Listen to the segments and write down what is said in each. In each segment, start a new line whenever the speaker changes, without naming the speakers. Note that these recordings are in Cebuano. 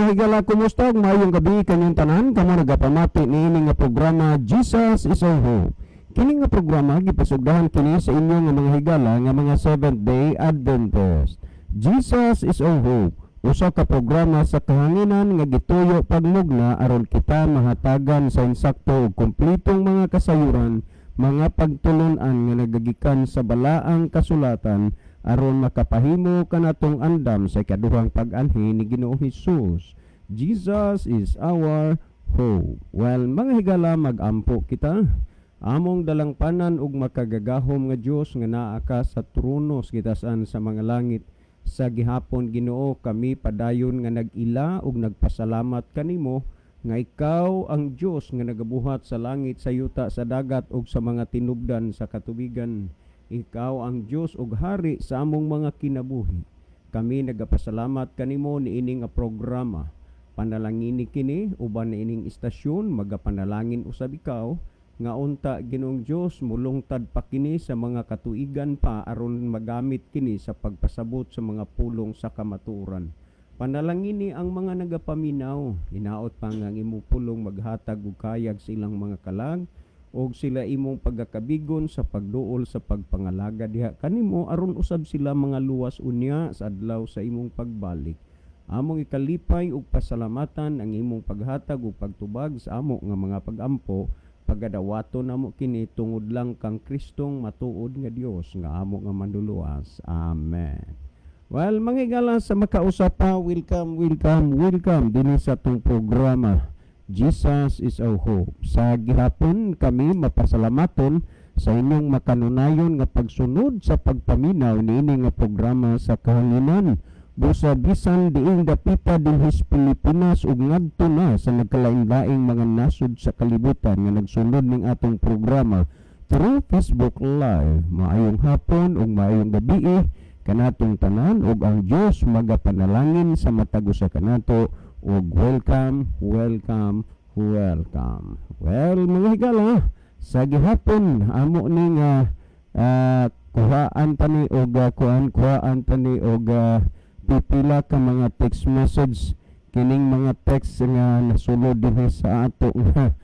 Mga higala, kumusta ug maayong gabi kanyong tanan kamo nagapamati niini nga programa, Jesus is Our Hope. Kini nga programa gipasugdahan kini sa inyo nga mga higala nga mga Seventh Day Adventist. Jesus is Our Hope. Usa ka programa sa kahanginan nga gituyo pagmugna aron kita mahatagan sa insakto ug kumplitong mga kasayuran, mga pagtulon-an nga nagagikan sa balaang kasulatan aron makapahimo kanatong andam sa ikaduhang pag-anhi ni Ginoong Hesus. Jesus is our hope. Well, mga higala, magampo kita. Among dalangpanan ug makagagahom nga Dios nga naa ka sa trono sa gitasan sa mga langit. Sa gihapon, Ginoo, kami padayon nga nag-ila ug nagpasalamat kanimo nga ikaw ang Dios nga nagabuhat sa langit, sa yuta, sa dagat ug sa mga tinubdan sa katubigan. Ikaw ang Dios ug hari sa among mga kinabuhi. Kami nagapasalamat kanimo niini nga programa. Panalangini kini uban niining istasyon, magapanalangin usab ikaw nga unta, Ginoong Dios, mulungtad pa kini sa mga katuigan pa aron magamit kini sa pagpasabot sa mga pulong sa kamatuoran. Panalangini ang mga nagapaminaw. Hinaot pa nga ang imong pulong maghatag og kayag sa ilang mga kalag og sila imong pagakabigon sa pagduol sa pagpangalaga diha kanimo aron usab sila mga luwas unya sa adlaw sa imong pagbalik. Among ikalipay ug pasalamatan ang imong paghatag ug pagtubag sa amo nga mga pagampo. Pagadawaton namo kini tungod lang kang Kristong matuod nga Dios nga amo nga manluluwas. Amen. Well, mga higala, sa makausap pa, welcome, welcome, welcome dinhi sa atong programa, Jesus is Our Hope. Sa gihapon kami mapasalamaton sa inyong makanunayon nga pagsunod sa pagpaminaw niini nga programa sa kahanginan. Busa bisan diing dapita dinhi sa Pilipinas ug ngadto na sa nagkalain-laing mga nasod sa kalibutan nga nagsunod ning atong programa through Facebook Live. Maayong hapon ug maayong gabi kanatong tanan ug ang Dios magapanalangin sa matag usa kanato ug welcome, welcome, welcome. Well, mga higala, sa gihapon amo ni nga kuhaan ta ni og kuan kuhaan ta ni og pipila ka mga text message, kining mga text nga nasulod dinhi sa ato nga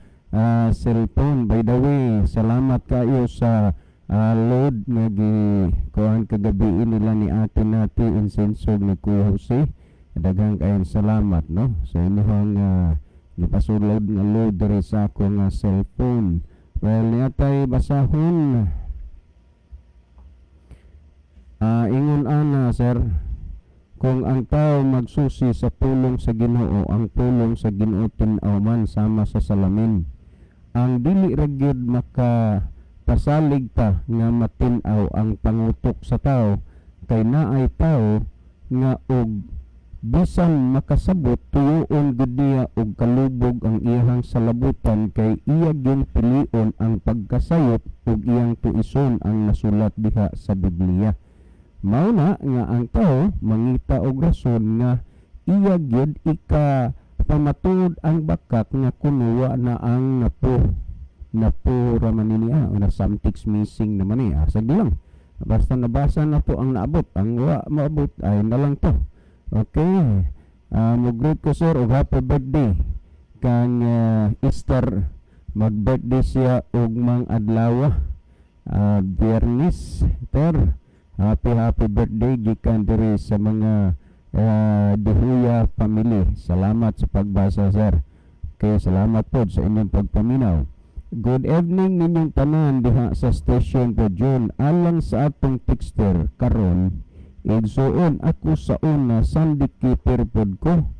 cellphone. By the way, salamat kayo sa load nga gi kuan kagabi nila ni Ate Nati Insenso ni Kuya Jose. Daghang kayong salamat, no, sa inyong gipasulod nga load diri sa ako nga cellphone. Well, niatay basahon. Ingon ana, sir, kung ang tao magsusi sa pulong sa Ginoo, ang pulong sa Ginoo tin-aw man sama sa salamin. Ang dili ra gyud maka pasalig ta nga matin-aw ang pangutok sa tao kay naay tao nga og bisan makasabot, tuyoon gud niya og kalubog ang iyahang salabutan kay iya gyud pilion ang pagkasayop ug iyang tuison ang nasulat diha sa Biblia. Mao na nga ang tao mangita og rason nga iya gyud ika pamatuod ang bakak nga kuno wa na ang napo napo ra man ni niya o na something's missing naman ni ah. Sige lang, basta nabasa na to ang naabot, ang wa maabot ay na lang to. Okay, mo-greet ko, sir, og happy birthday kang Easter. Mag birthday siya ugmang adlaw, Biyernes ter. Happy happy birthday gikan diri sa mga Dihuya family. Salamat sa pagbasa, sir. Okay, salamat po sa inyong pagpaminaw. Good evening ninyong tanan diha sa station po, June. Alang sa atong texter karon, igsuon, ako sa una Sunday keeper pod ko.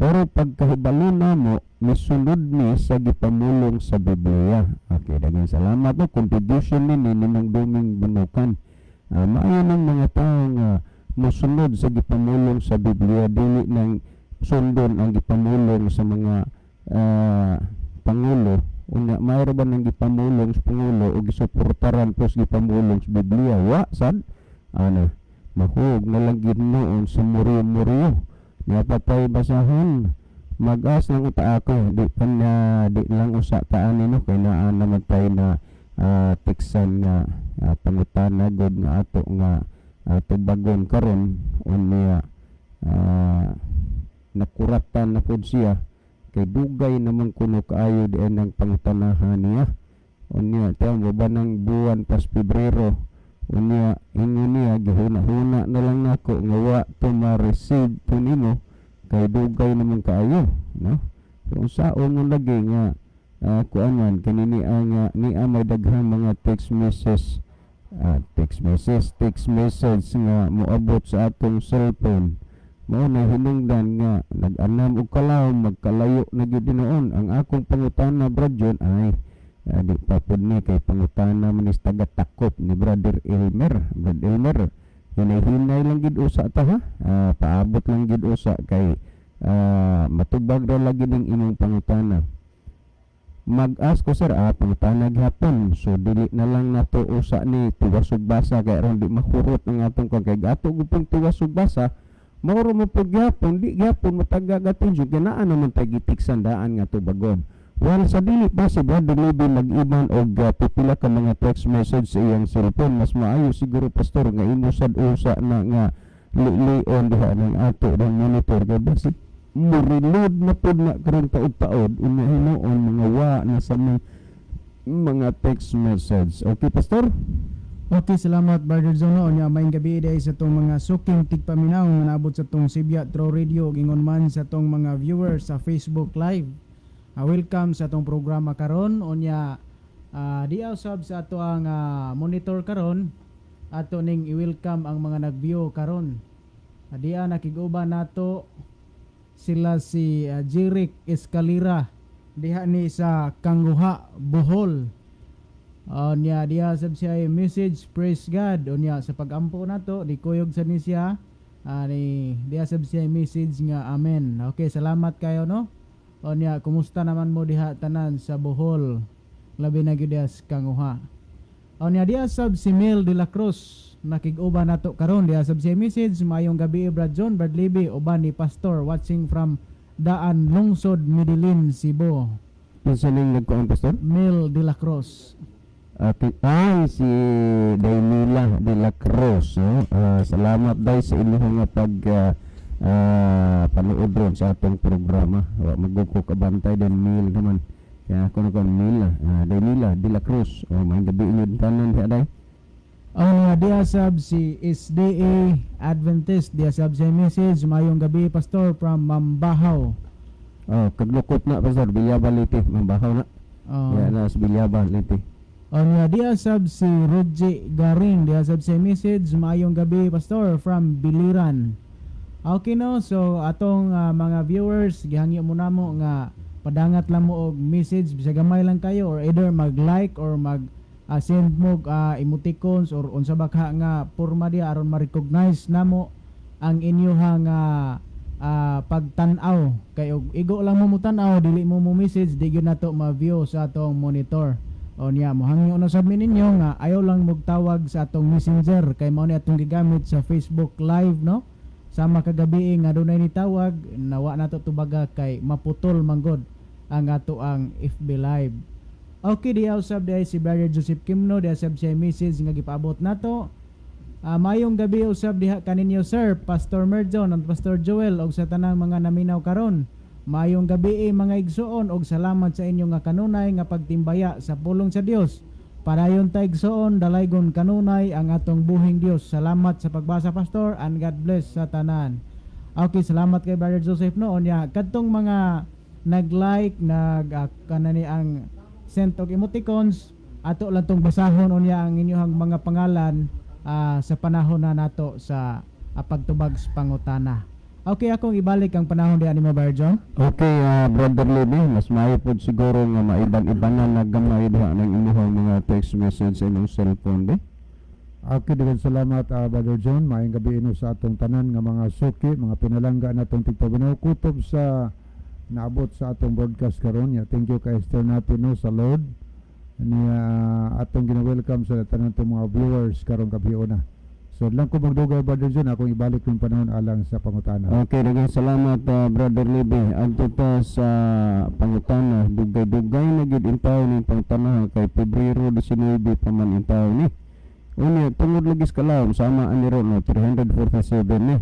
Pero pagkahibalo namo, misunod mi sa gipamulong sa Biblia. Okay, daghang salamat po. Contribution ni ninong Duming Banukan. Maayo ng mga tao nga mosunod sa gipamulong sa Biblia, dili nang sundon ang gipamulong sa mga pangulo. Unya mayro ba nang gipamulong sa pangulo o gisuportaran pos gipamulong sa Biblia? Wa sad ana, mahug na lang gid noon sa muriyo-muriyo. Niya pa tay basahon. Mag-as lang uta ako, di pa na di lang usa taan no kay naa naman tayo na teksan nga pangutana gud nga ato nga tubagon karon. Unya Nakuratan na pud siya kay dugay naman kuno kaayo diay ng pangutanahan niya. Unya tiyan mo ba ng buwan pas Pebrero. Unya ingon niya, gihuna-huna na lang nako nga wa to ma-receive to nimo kay dugay naman kaayo, no? Pero unsaon mo lagi nga kuan man kini niya nga niya may daghang mga text message nga moabot sa atong cellphone. Mao na hinungdan nga nag-anam og kalawom, magkalayo na gyud noon ang akong pangutana, Brad John. Ay, di pa pud ni kay pangutana man is taga Takop ni Brother Elmer. Brad Elmer, hinay-hinay lang gid usa ta, ha. Paabot lang gid usa kay matubag ra lagi ning imong pangutana. Mag-ask ko, sir, pangutana gihapon. So dili na lang nato usa ni tiwas ug basa kay aron di mahurot ang atong kang kay ato gupong tiwas ug basa. Mao mo pud gihapon, di gihapon matagag atensyon kay naa naman tay gitiksan daan nga tubagon. Well, sa dili pa si Brother Levy mag-iban og pipila ka mga text message sa iyang cellphone, mas maayo siguro, Pastor, nga imo sad usa na nga lilion diha ng ato ng monitor kay basi mo-reload na pud na karon taod-taod, unya hinuon mga wa na sa mga text message. Okay, Pastor?
Okay, salamat, Brother Zono. Nya maayong gabi diay sa atong mga suking tigpaminaw nga naabot sa atong Sibya Tro Radio ug ingon man sa atong mga viewers sa Facebook Live. Welcome sa atong programa karon. Unya diaw sab sa ato ang monitor karon, ato ning i-welcome ang mga nag-view karon. Diya nakig-uban nato sila si Jeric Escalera diha ni sa Kanguha, Bohol. Unya diha sab siya ay message, "Praise God." Unya sa pagampo nato di kuyog sa ni siya, ni diha sab siya ay message nga "Amen." Okay, salamat kayo, no. Unya kumusta naman mo diha tanan sa Bohol, labi na gyud diha sa Kanguha. Unya diha sab si Mel de la Cruz nakig-uban nato karon. Diha sab siya message, "Maayong gabi, Brad John, Brad Libby uban ni Pastor, watching from Daan Lungsod, Medellin, Cebu."
Kinsa ning nagkuan, Pastor?
Mel de la Cruz.
Okay. Ay, si Daymila de la Cruz, no? Salamat day sa inyong nga pag panood ron sa atong programa. Wa maguko kabantay din Mil naman. Kaya ako na kon Mila, Daymila de la Cruz. Oh, maayong gabi inyo tanan diha, day.
Ang diha sab si SDA Adventist, diha sab siya message, "Maayong gabi, Pastor, from Mambahaw."
Oh, kaglukot na, Pastor, Bilyaba, Leyte, Mambahaw na.
Oh.
Ya na sa Bilyaba, Leyte.
Ang diha sab si Roger Garin, diha sab siya message, "Maayong gabi, Pastor, from Biliran." Okay, no, so atong mga viewers, gihangyo mo namo nga padangat lang mo og message bisag gamay lang kayo or either mag-like or mag send mo emoticons or unsa ba ka nga porma diha aron ma-recognize namo ang inyuhang pagtan-aw kay og igo lang mo mutan-aw, dili mo mo message, di gyud nato ma-view sa atong monitor. O niya, mohangyo na sab mi ninyo nga ayaw lang magtawag sa atong Messenger kay mao ni atong gigamit sa Facebook Live, no. Sama kagabi nga dunay nitawag, nawa nato tubaga kay maputol manggod ang ato ang FB Live. Okay, diha usab diay si Brother Joseph Kimno, diha sab siya message nga gipaabot nato. Maayong gabi usab diha kaninyo, sir, Pastor Merjon at Pastor Joel og sa tanang mga naminaw karon. Maayong gabi eh, mga igsuon, og salamat sa inyo nga kanunay nga pagtimbaya sa pulong sa Dios. Padayon ta, igsuon, dalaygon kanunay ang atong buhing Dios. Salamat sa pagbasa, Pastor, and God bless sa tanan. Okay, salamat kay Brother Joseph, no. Unya kadtong mga nag-like, nag kanani ang send og emoticons, ato lang tong basahon unya ang inyong mga pangalan sa panahon na nato sa pagtubag sa pangutana. Okay, akong ibalik ang panahon diha nimo, Brother John.
Okay, Brother Libby, mas maayo pod siguro nga maiban-iban na gamay diha ng imuhang mga text message sa imong cellphone, be.
Okay, daghang salamat, Brother John. Maayong gabi ino sa atong tanan nga mga suki, mga pinalangga natong tigpaminaw kutob sa naabot sa atong broadcast karon. Ya, thank you kay Esther natin, no, sa Lord. Niya atong gina-welcome sa tanan tong mga viewers karong gabi una. So lang ko magdugay, Brother John, akong ibalik yung panahon alang sa pangutana.
Okay, daghang salamat, Brother Libby. Adto ta sa pangutana, dugay-dugay na gyud intaw ning pangutana kay Pebrero 19 pa man intaw ni. Unya tungod lagi sa kalawom sama ani ron, no, 347 ni.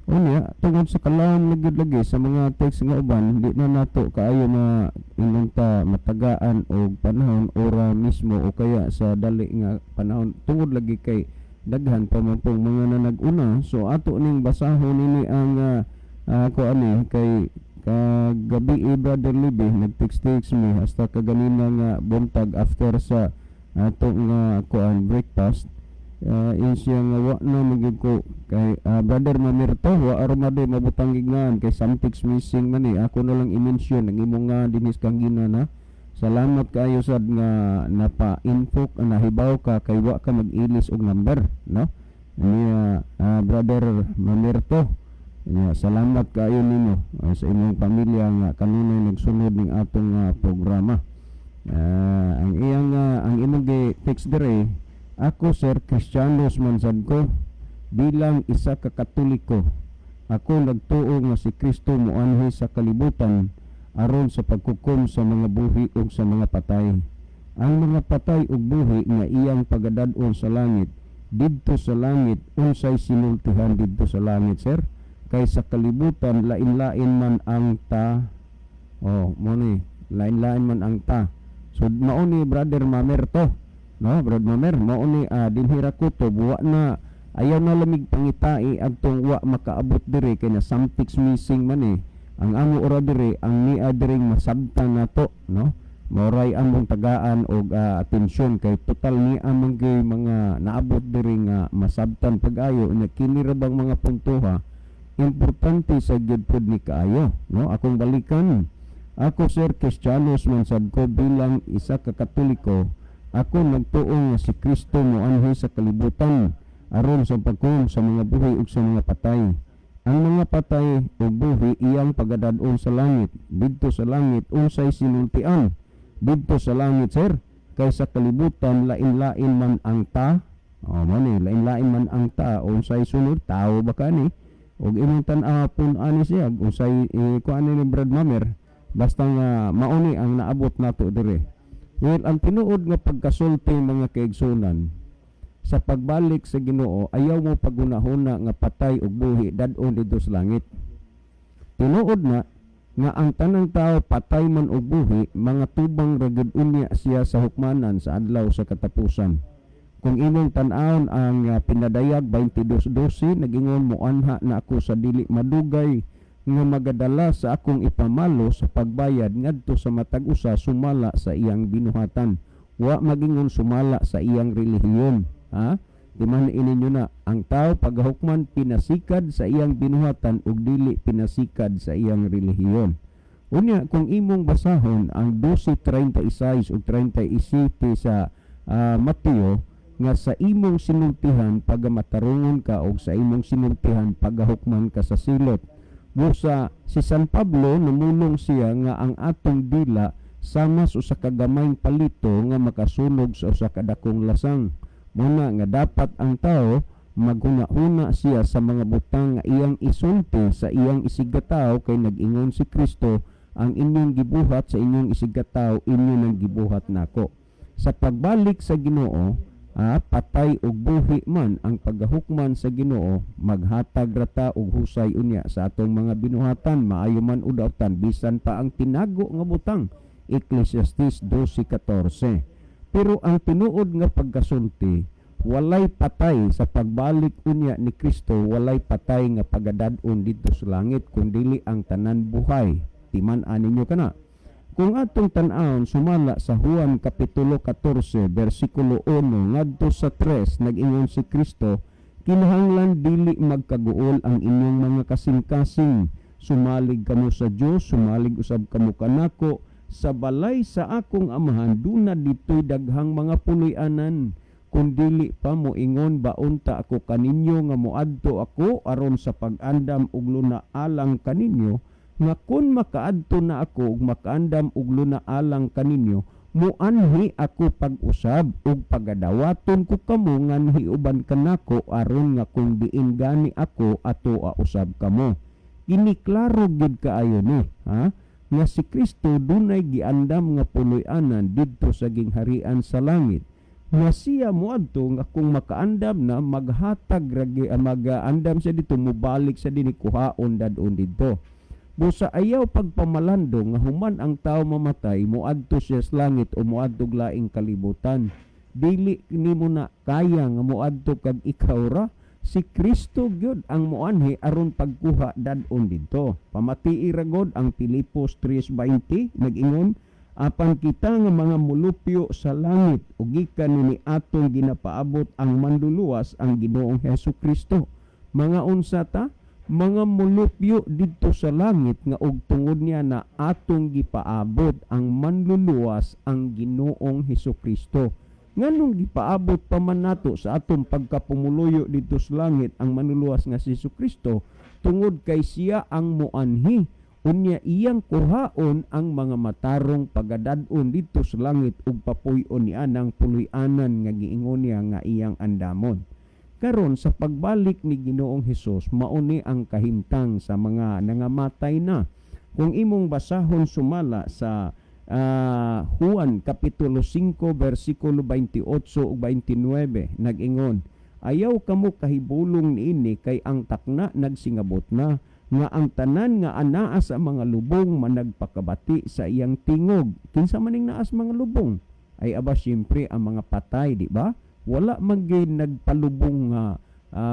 Unya, tungod sa kalawom lagi lagi sa mga text nga uban, di na nato kaayo ma inunta matagaan og panahon ora mismo o kaya sa dali nga panahon tungod lagi kay daghan pa man pong mga nanag-una. So ato ning basahon nini ang kuan ni kay kagabi eh, Brother Libby nag-text-text mi hasta kaganina nga buntag after sa ato nga kuan breakfast. In siya nga wa na magyud ko kay Brother Mamirto, wa armado mabutang gignaan kay something's missing man eh. Ako na lang i-mention ang imong nga dinis kang gina na salamat kaayo sad nga napa-info ka, nahibaw ka kay wa ka mag-ilis og number, no niya. Brother Mamirto. Ya, salamat kaayo ninyo sa imong pamilya nga kanunay nagsunod ning atong programa. Ang iyang ang imong gi text dire, "Ako sir, Kristiyanos man sad ko bilang isa ka Katoliko. Ako nagtuo nga si Kristo moanhi sa kalibutan aron sa paghukom sa mga buhi ug sa mga patay. Ang mga patay ug buhi nga iyang pagadad-on sa langit. Didto sa langit, unsay sinultihan didto sa langit, sir? Kay sa kalibutan lain-lain man ang ta." Oh, mo ni lain-lain man ang ta. So mao ni Brother Mamerto, no? Brother Mamer, mao ni dinhi ra kutob wa na ayaw na lamig pangitai adtong wa makaabot diri kay na something's missing man eh. Ang amo ora diri ang nia diri masabtan nato, no? Maoray among tagaan og atensyon kay total ni among gyud mga naabot diri nga masabtan pag-ayo nya. Kini ra bang mga puntoha importante sa gyud pud ni kaayo, no? Akong balikan. "Ako sir, Kristiyanos man sad ko bilang isa ka Katoliko. Ako nagtuo nga si Kristo moanhi sa kalibutan aron sa paghukom sa mga buhi ug sa mga patay. Ang mga patay ug buhi iyang pagadad-on sa langit. Didto sa langit, unsay sinultian didto sa langit, sir? Kay sa kalibutan lain-lain man ang ta." Oh, man eh, lain-lain man ang ta. Unsay sunod, tao ba kani ug imong tan-aw pun ani siya unsay eh, kuan ni Brad Mamer? Basta nga mauni ang naabot nato dire. Well, ang tinuod nga pagkasulti, mga kaigsunan, sa pagbalik sa Ginoo, ayaw mo pagunahuna nga patay ug buhi dad-on didto sa langit. Tinuod na nga ang tanang tao patay man og buhi, mga tubang ra gyud unya siya sa hukmanan sa adlaw sa katapusan. Kung imong tan-awon ang Pinadayag 22:12, nagingon, "Moanha na ako sa dili madugay nga magadala sa akong ipamalo sa pagbayad ngadto sa matag usa sumala sa iyang binuhatan." Wa magingon sumala sa iyang relihiyon, ha? Di man ininyo na ang tao pagahukman pinasikad sa iyang binuhatan ug dili pinasikad sa iyang relihiyon. Unya kung imong basahon ang 12:36 ug 37 sa Mateo nga sa imong sinultihan pagamatarungon ka og sa imong sinultihan pagahukman ka sa silot. Busa si San Pablo namulong siya nga ang atong dila sama sa usa ka gamayng palito nga makasunog sa usa ka dakong lasang. Muna nga dapat ang tao maghuna-huna siya sa mga butang nga iyang isulti sa iyang isigkatawo kay nag-ingon si Kristo, "Ang inyong gibuhat sa inyong isigkatawo, inyo nang gibuhat nako." Sa pagbalik sa Ginoo, patay ug buhi man ang pagahukman sa Ginoo, maghatag rata og husay unya sa atong mga binuhatan, maayo man o dautan, bisan pa ang tinago nga butang, Ecclesiastes 12:14. Pero ang tinuod nga pagkasulti, walay patay sa pagbalik unya ni Kristo, walay patay nga pagadad-on didto sa langit kundili ang tanan buhay. Timan-an ninyo kana. Kung atong tan-awon sumala sa Juan kapitulo 14 bersikulo 1 ngadto sa 3, nag-ingon si Kristo, "Kinahanglan dili magkaguol ang inyong mga kasing-kasing. Sumalig kamo sa Dios, sumalig usab kamo kanako. Sa balay sa akong Amahan duna dito'y daghang mga puloy-anan. Kung dili pa, moingon ba unta ako kaninyo nga moadto ako aron sa pag-andam og luna alang kaninyo? Nga kun makaadto na ako ug makaandam og luna alang kaninyo, muanhi ako pag-usab ug pagadawaton ko kamo nganhi uban kanako, aron nga kung diin gani ako, ato usab kamo." Kini klaro gyud kaayo ni, ha, nga si Kristo dunay giandam nga puloy-anan didto sa gingharian sa langit. Nga siya moadto nga kung makaandam na maghatag ragi, mag-andam siya dito, mobalik sa dinhi, kuhaon dadon didto. Busa ayaw pagpamalandong nga human ang tao mamatay, moadto siya sa langit o moadto laing kalibutan. Dili nimo na kaya nga moadto kag ikaw ra. Si Kristo gyud ang moanhi aron pagkuha dadon didto. Pamatii ra gud ang Pilipos 3:20, nag-ingon, "Apan kita nga mga mulupyo sa langit ug gikan ni atong ginapaabot ang Manduluwas, ang Ginoong Hesus Kristo." Mga unsa ta? Mga mulupyo didto sa langit nga og tungod niya na atong gipaabot ang Manluluwas, ang Ginoong Hesus Kristo. Nganong gipaabot pa man nato sa atong pagkapumuluyo didto sa langit ang Manluluwas nga si Hesus Kristo? Tungod kay siya ang moanhi, unya iyang kuhaon ang mga matarong pagadad-on didto sa langit ug papuy-on niya ng puloy-anan nga giingon niya nga iyang andamon. Karon, sa pagbalik ni Ginoong Hesus, mauni ang kahimtang sa mga nangamatay na. Kung imong basahon sumala sa Juan kapitulo 5 bersikulo 28 ug 29, nag-ingon, "Ayaw kamo kahibulong niini, kay ang takna nagsingabot na nga ang tanan nga anaa sa mga lubong managpakabati sa iyang tingog." Kinsa maning naa sa mga lubong? Ay aba, siyempre ang mga patay, di ba? Wala man gyud nagpalubong nga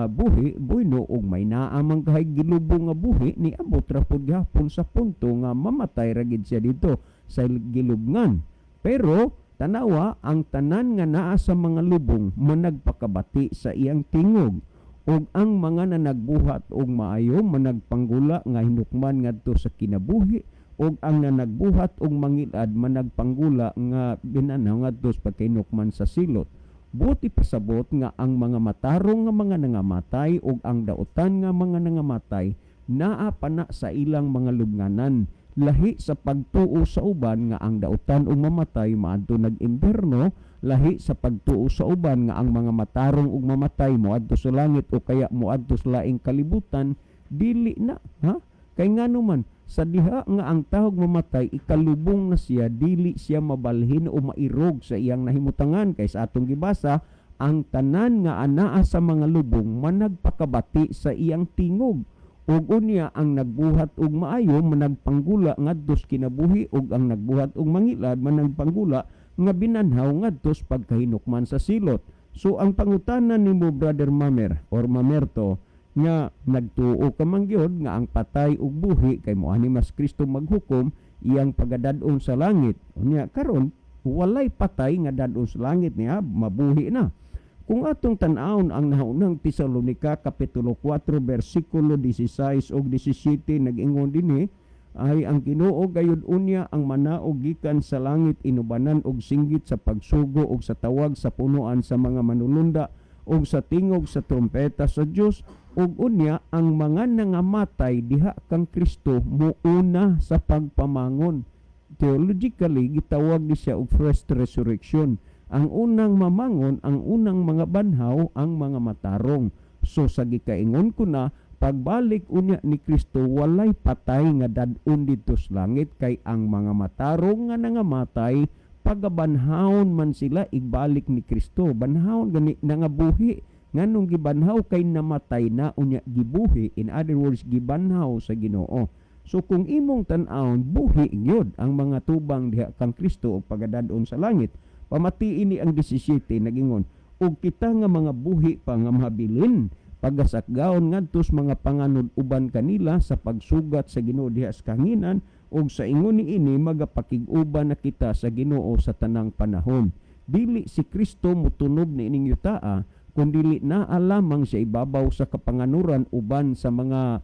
buhi, bueno, og may naa man kahay gilubong nga buhi, niabot ra pud gihapon sa punto nga mamatay ra gid siya dito sa gilubngan. Pero tanawa, ang tanan nga naa sa mga lubong managpakabati sa iyang tingog, ug ang mga nanagbuhat og maayo managpanggula nga hinukman ngadto sa kinabuhi, ug ang nanagbuhat og mangilad managpanggula nga binanhaw ngadto sa pagkahinukman sa silot. Buot ipasabot nga ang mga matarong nga mga nangamatay ug ang dautan nga mga nangamatay naa pa na sa ilang mga lubnganan, lahi sa pagtuo sa uban nga ang dautan ug mamatay maadto nag-imbyerno, lahi sa pagtuo sa uban nga ang mga matarong ug mamatay moadto sa langit o kaya moadto sa laing kalibutan. Dili na, ha? Kay ngano man, sa diha nga ang tawog mamatay, ikalubong na siya, dili siya mabalhin o mairog sa iyang nahimutangan, kay sa atong gibasa, ang tanan nga anaa sa mga lubong managpakabati sa iyang tingog, ug unya ang nagbuhat og maayo managpanggula ngadto sa kinabuhi, ug ang nagbuhat og mangilad managpanggula nga binanhaw ngadto sa pagkahinukman sa silot. So ang pangutana nimo, Brother Mamer or Mamerto, nga nagtuo ka man gyud nga ang patay ug buhi kay moani mas Kristo maghukom, iyang pagadad-on sa langit. Unya karon walay patay nga dad-on sa langit niya, mabuhi na. Kung atong tan-awon ang naunang Tesalonika kapitulo 4 bersikulo 16 ug 17, nag-ingon dinhi ay ang Ginoo gayud unya ang manaog gikan sa langit inubanan og singgit sa pagsugo og sa tawag sa punuan sa mga manulunda ug sa tingog sa trompeta sa Dios, ug unya ang mga nangamatay diha kang Kristo muuna sa pagpamangon. Theologically, gitawag ni siya og first resurrection. Ang unang mamangon, ang unang mga banhaw, ang mga matarong. So sa gikaingon ko na, pagbalik unya ni Kristo, walay patay nga dad-on didto sa langit, kay ang mga matarong nga nangamatay pagabanhawon man sila igbalik ni Kristo. Banhawon gani, nangabuhi. Nganong gibanhaw? Kay namatay na, unya gibuhi, in other words, gibanhaw sa Ginoo. So kung imong tan-awon, buhi gyud ang mga tubang diha kang Kristo og pagadad-on sa langit. Pamatiin ni ang 17, nagingon, "Ug kita nga mga buhi pa nga mahabilin pagasakgaon ngadto sa mga panganod uban kanila sa pagsugat sa Ginoo diha sa kahanginan, ug sa ingon niini magapakig-uban na kita sa Ginoo sa tanang panahon." Dili si Kristo motunob niining yutaa, kundili naa lamang sa ibabaw sa kapanganuran uban sa mga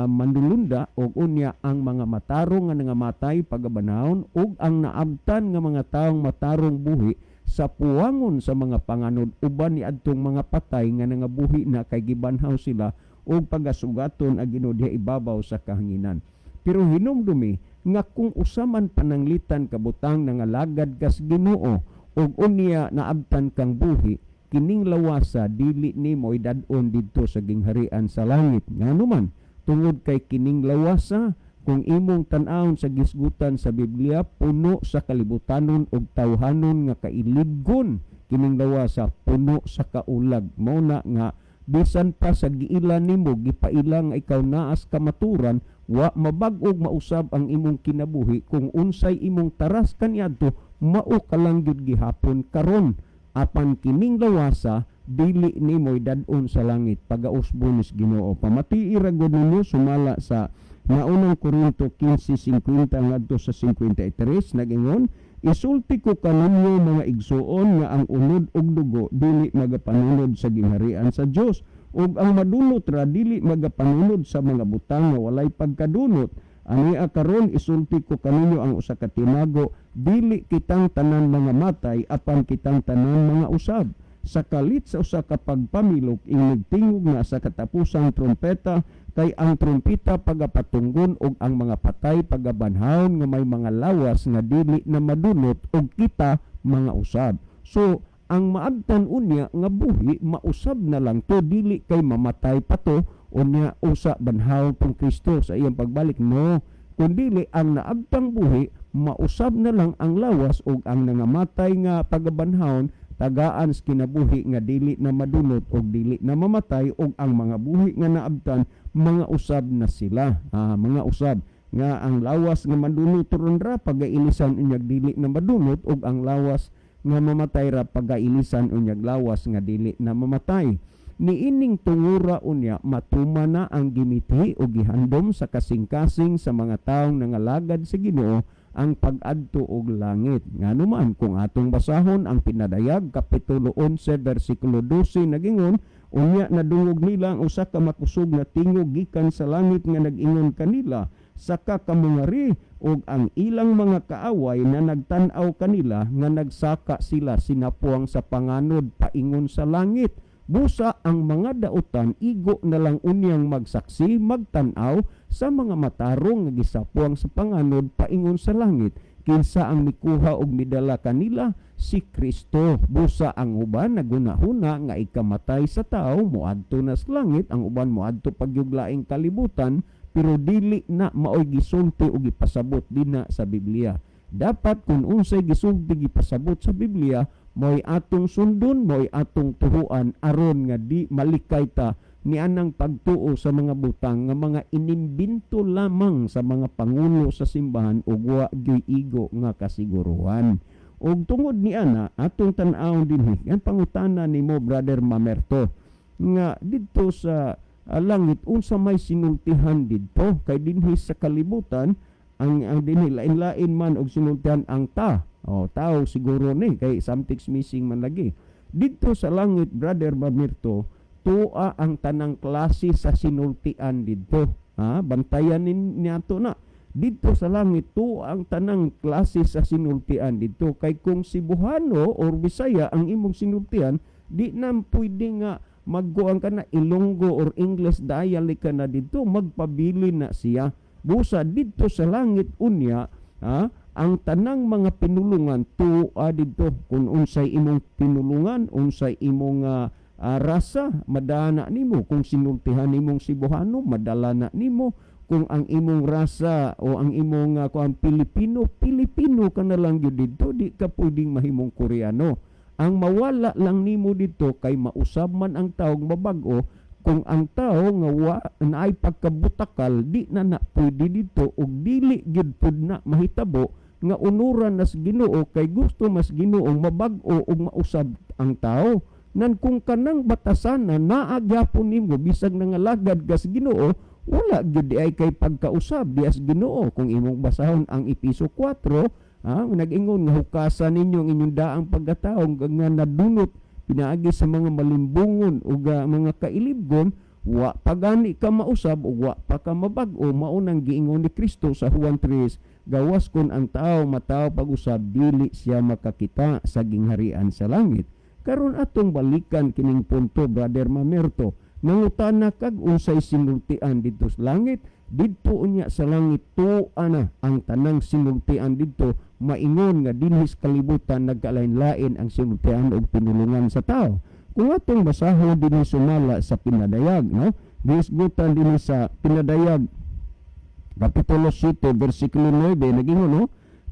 manlulunda, ug unya ang mga matarong nga nangamatay pagabanhawon, ug ang naabtan nga mga taong matarong buhi sa puwangon sa mga panganod uban ni adtong mga patay nga nangabuhi na kay gibanhaw sila ug pagasugaton ang Ginoo diha ibabaw sa kahanginan. Pero hinumdumi nga kung usa man pananglitan kabutang nangalagad kas Ginoo ug unya naabtan kang buhi, kining lawasa dili nimo idad-on didto sa gingharian sa langit. Ngano man? Tungod kay kining lawasa Kung imong tan-awon sa gisgutan sa Biblia, puno sa kalibutanon ug tawhanon nga kailibgon kining lawasa, puno sa kaulag. Mao na nga bisan pa sa giila nimo, gipaila nga ikaw naas kamaturan, wa mabag-og mausab ang imong kinabuhi. Kung unsay imong taras kaniadto, mao ka lang gyud gihapon karon. Apan kining lawasa, dili nimo idad-on sa langit pagausbon sa Ginoo. Pamatii ra gud ninyo sumala sa Naunang Korinto 15:50 ngadto sa 53. Nag-ingon, "Isulti ko kaninyo, mga igsuon, nga ang unod ug dugo dili magapanunod sa gingharian sa Dios, ug ang madunot ra dili magapanunod sa mga butang nga walay pagkadunot. Ania karon isulti ko kaninyo ang usa ka tinago: dili kitang tanan mga matay, apan kitang tanan mga usab, sa kalit sa usa ka pagpamilok, inig tingog na sa katapusang trompeta, kay ang trompeta pagapatunggon ug ang mga patay pagabanhawon nga may mga lawas nga dili na madunot, ug kita mga usab." So ang maabtan unya nga buhi, mausab na lang to, dili kay mamatay pa to unya usa banhaw pong Kristo sa iyang pagbalik, no, kundili ang naabtang buhi, mausab na lang ang lawas, ug ang nangamatay nga pagabanhawon, tagaan sa kinabuhi nga dili na madunot og dili na mamatay, ug ang mga buhi nga naabtan, mga usab na sila. Mga usab nga ang lawas nga madunot ron ra pagailisan unyag dili na madunot, ug ang lawas nga mamatay ra pagailisan unyag lawas nga dili na mamatay. Niining tungura unya, matuma na ang gimithi o gihandom sa kasing-kasing sa mga taong nangalagad sa Ginoo ang pag-adto og langit. Ngano man, kung atong basahon ang Pinadayag kapitulo 11 bersikulo 12, nagingon, "Unya nadungog nila ang usa ka makusog nga tingog gikan sa langit nga nag-ingon kanila, 'Saka kamo ngari,' ug ang ilang mga kaaway na nagtan-aw kanila nga nagsaka sila sinapuang sa panganod paingon sa langit." Busa ang mga dautan igo na lang unyang magsaksi, magtan-aw sa mga matarong nga gisapuang sa panganod paingon sa langit. Kinsa ang mikuha og midala kanila? Si Kristo. Busa ang uban nagunahuna nga ikamatay sa tao moadto na sa langit, ang uban moadto pagyug laing kalibutan, pero dili na maoy gisulti o gipasabot dinha sa Biblia. Dapat kung unsay gisulti, gipasabot sa Biblia, mo'y atong sundon, mo'y atong tuhuan, aron nga di malikay ta nianang pagtuo sa mga butang nga mga inimbento lamang sa mga pangulo sa simbahan ug wa gyoy igo nga kasiguruhan. Ug tungod ni ana, atong tan-awon dinhi ang pangutana nimo, Brother Mamerto, nga didto sa langit, unsa may sinultihan didto? Kay dinhi sa kalibutan, ang dinhi lain-lain man og sinultihan ang ta o tao siguro ni, kay something's missing man lagi. Didto sa langit, Brother Mamerto, tua ang tanang klase sa sinultian didto, ha. Bantayan niato na. Didto sa langit, tuwa ang tanang klase sa sinultian didto, kay kung Cebuano or Bisaya ang imong sinultian, di na pwede nga magkuan ka na Ilonggo or English dialect ka na didto, magpabili na siya. Busa didto sa langit unya, ha, ang tanang mga pinulungan tuwa didto. Kung unsay imong pinulungan, unsay imong rasa, madana nimo. Kung sinultihan nimong Cebuano, madala na nimo. Kung ang imong rasa o ang imong kuan Pilipino, Pilipino ka na lang gyud didto, di ka pwedeng mahimong Koreano. Ang mawala lang nimo didto, kay mausab man ang taong mabag-o, kung ang tao nga wa naay pagkabutakal, di na na pwede didto, ug dili gyud pud na mahitabo nga unuran nas Ginoo, kay gusto mas Ginoo mabag-o ug mausab ang tao. Nan kung kanang batasanan naa gyapon nimo bisag nangalagad ka sa Ginoo, wala gyud ay kay pagkausab dias Ginoo. Kung imong basahon ang Epeso 4, ha, nag-ingon nga hukasan ninyo ang inyong daang pagkatao nga nadunot pinaagi sa mga malimbungon ug mga kailibgon, wa pa gani ka mausab ug wa pa ka mabag-o. Mao nang giingon ni Kristo sa Juan 3, gawas kon ang tao matawo pag-usab, dili siya makakita sa gingharian sa langit. Karon atong balikan kining punto, Brother Mamerto. Nangutana kag unsay sinultian didto sa langit. Didto unya sa langit, tuwa na ang tanang sinultian didto. Maingon nga dinhi sa kalibutan nagkalain-lain ang sinultian og pinulungan sa tao. Kung atong basahon dinhi sumala sa Pinadayag, no, gihisgutan dinhi sa Pinadayag Kapitulo 7 versikulo 9, nagingon, no?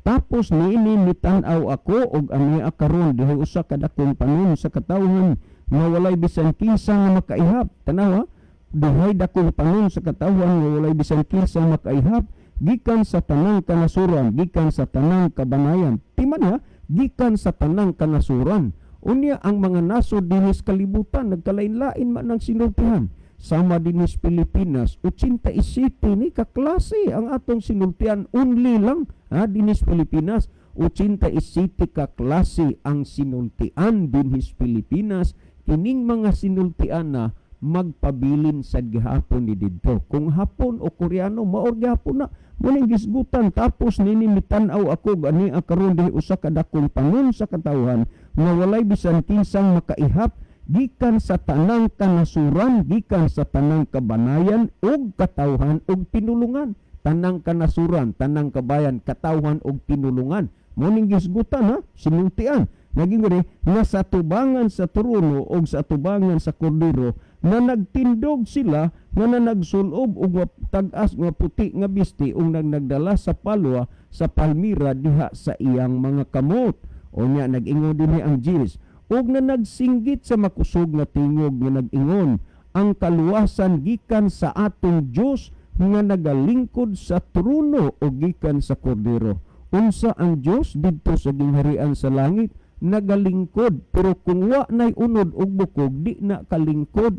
"Tapos niini mitan-aw ako og ania karon dihay usa ka dakong panon sa katawhan nga walay bisan kinsa nga makaihap." Tanawa, duhay dakong panon sa katawhan nga walay bisan kinsa makaihap, gikan sa tanang kanasuran, gikan sa tanang kabanayan. Timan ha, gikan sa tanang kanasuran. Unya ang mga nasod dinhi sa kalibutan nagkalain-lain man ang sinultihan. Sama dinhi sa Pilipinas, 87 ni kaklase ang atong sinultihan only lang ha, dinhi sa Pilipinas. 87 ka klase ang sinultian dinhi sa Pilipinas. Kining mga sinultian na magpabilin sa gihapon ni didto. Kung Hapon o Koreano, mao gihapon na. Muning gisgutan, "Tapos nini mitan-aw ako gani karon dihi usa ka dakong panon sa katawhan nga walay bisan kinsang makaihap, gikan sa tanang kanasuran, gikan sa tanang kabanayan ug katawhan ug pinulungan." Tanang kanasuran, tanang kabayan, katawhan ug pinulungan. Muning gisgutan ha, sinultian. Naging gani nga sa tubangan sa trono og sa tubangan sa kordero na nagtindog sila nga na nagsulob og tag-as nga puti nga bisti ug nagdala sa palwa sa palmira diha sa iyang mga kamot. O nya nag-ingon dinhi ang Diyos ug na nagsinggit sa makusog nga tingog nga nag-ingon, "Ang kaluwasan gikan sa atong Dios nga nagalingkod sa trono o gikan sa kordero." Unsa ang Dios didto sa gingharian sa langit? Nagalingkod. Pero kung wa nay unod og bukog, di na kalingkod.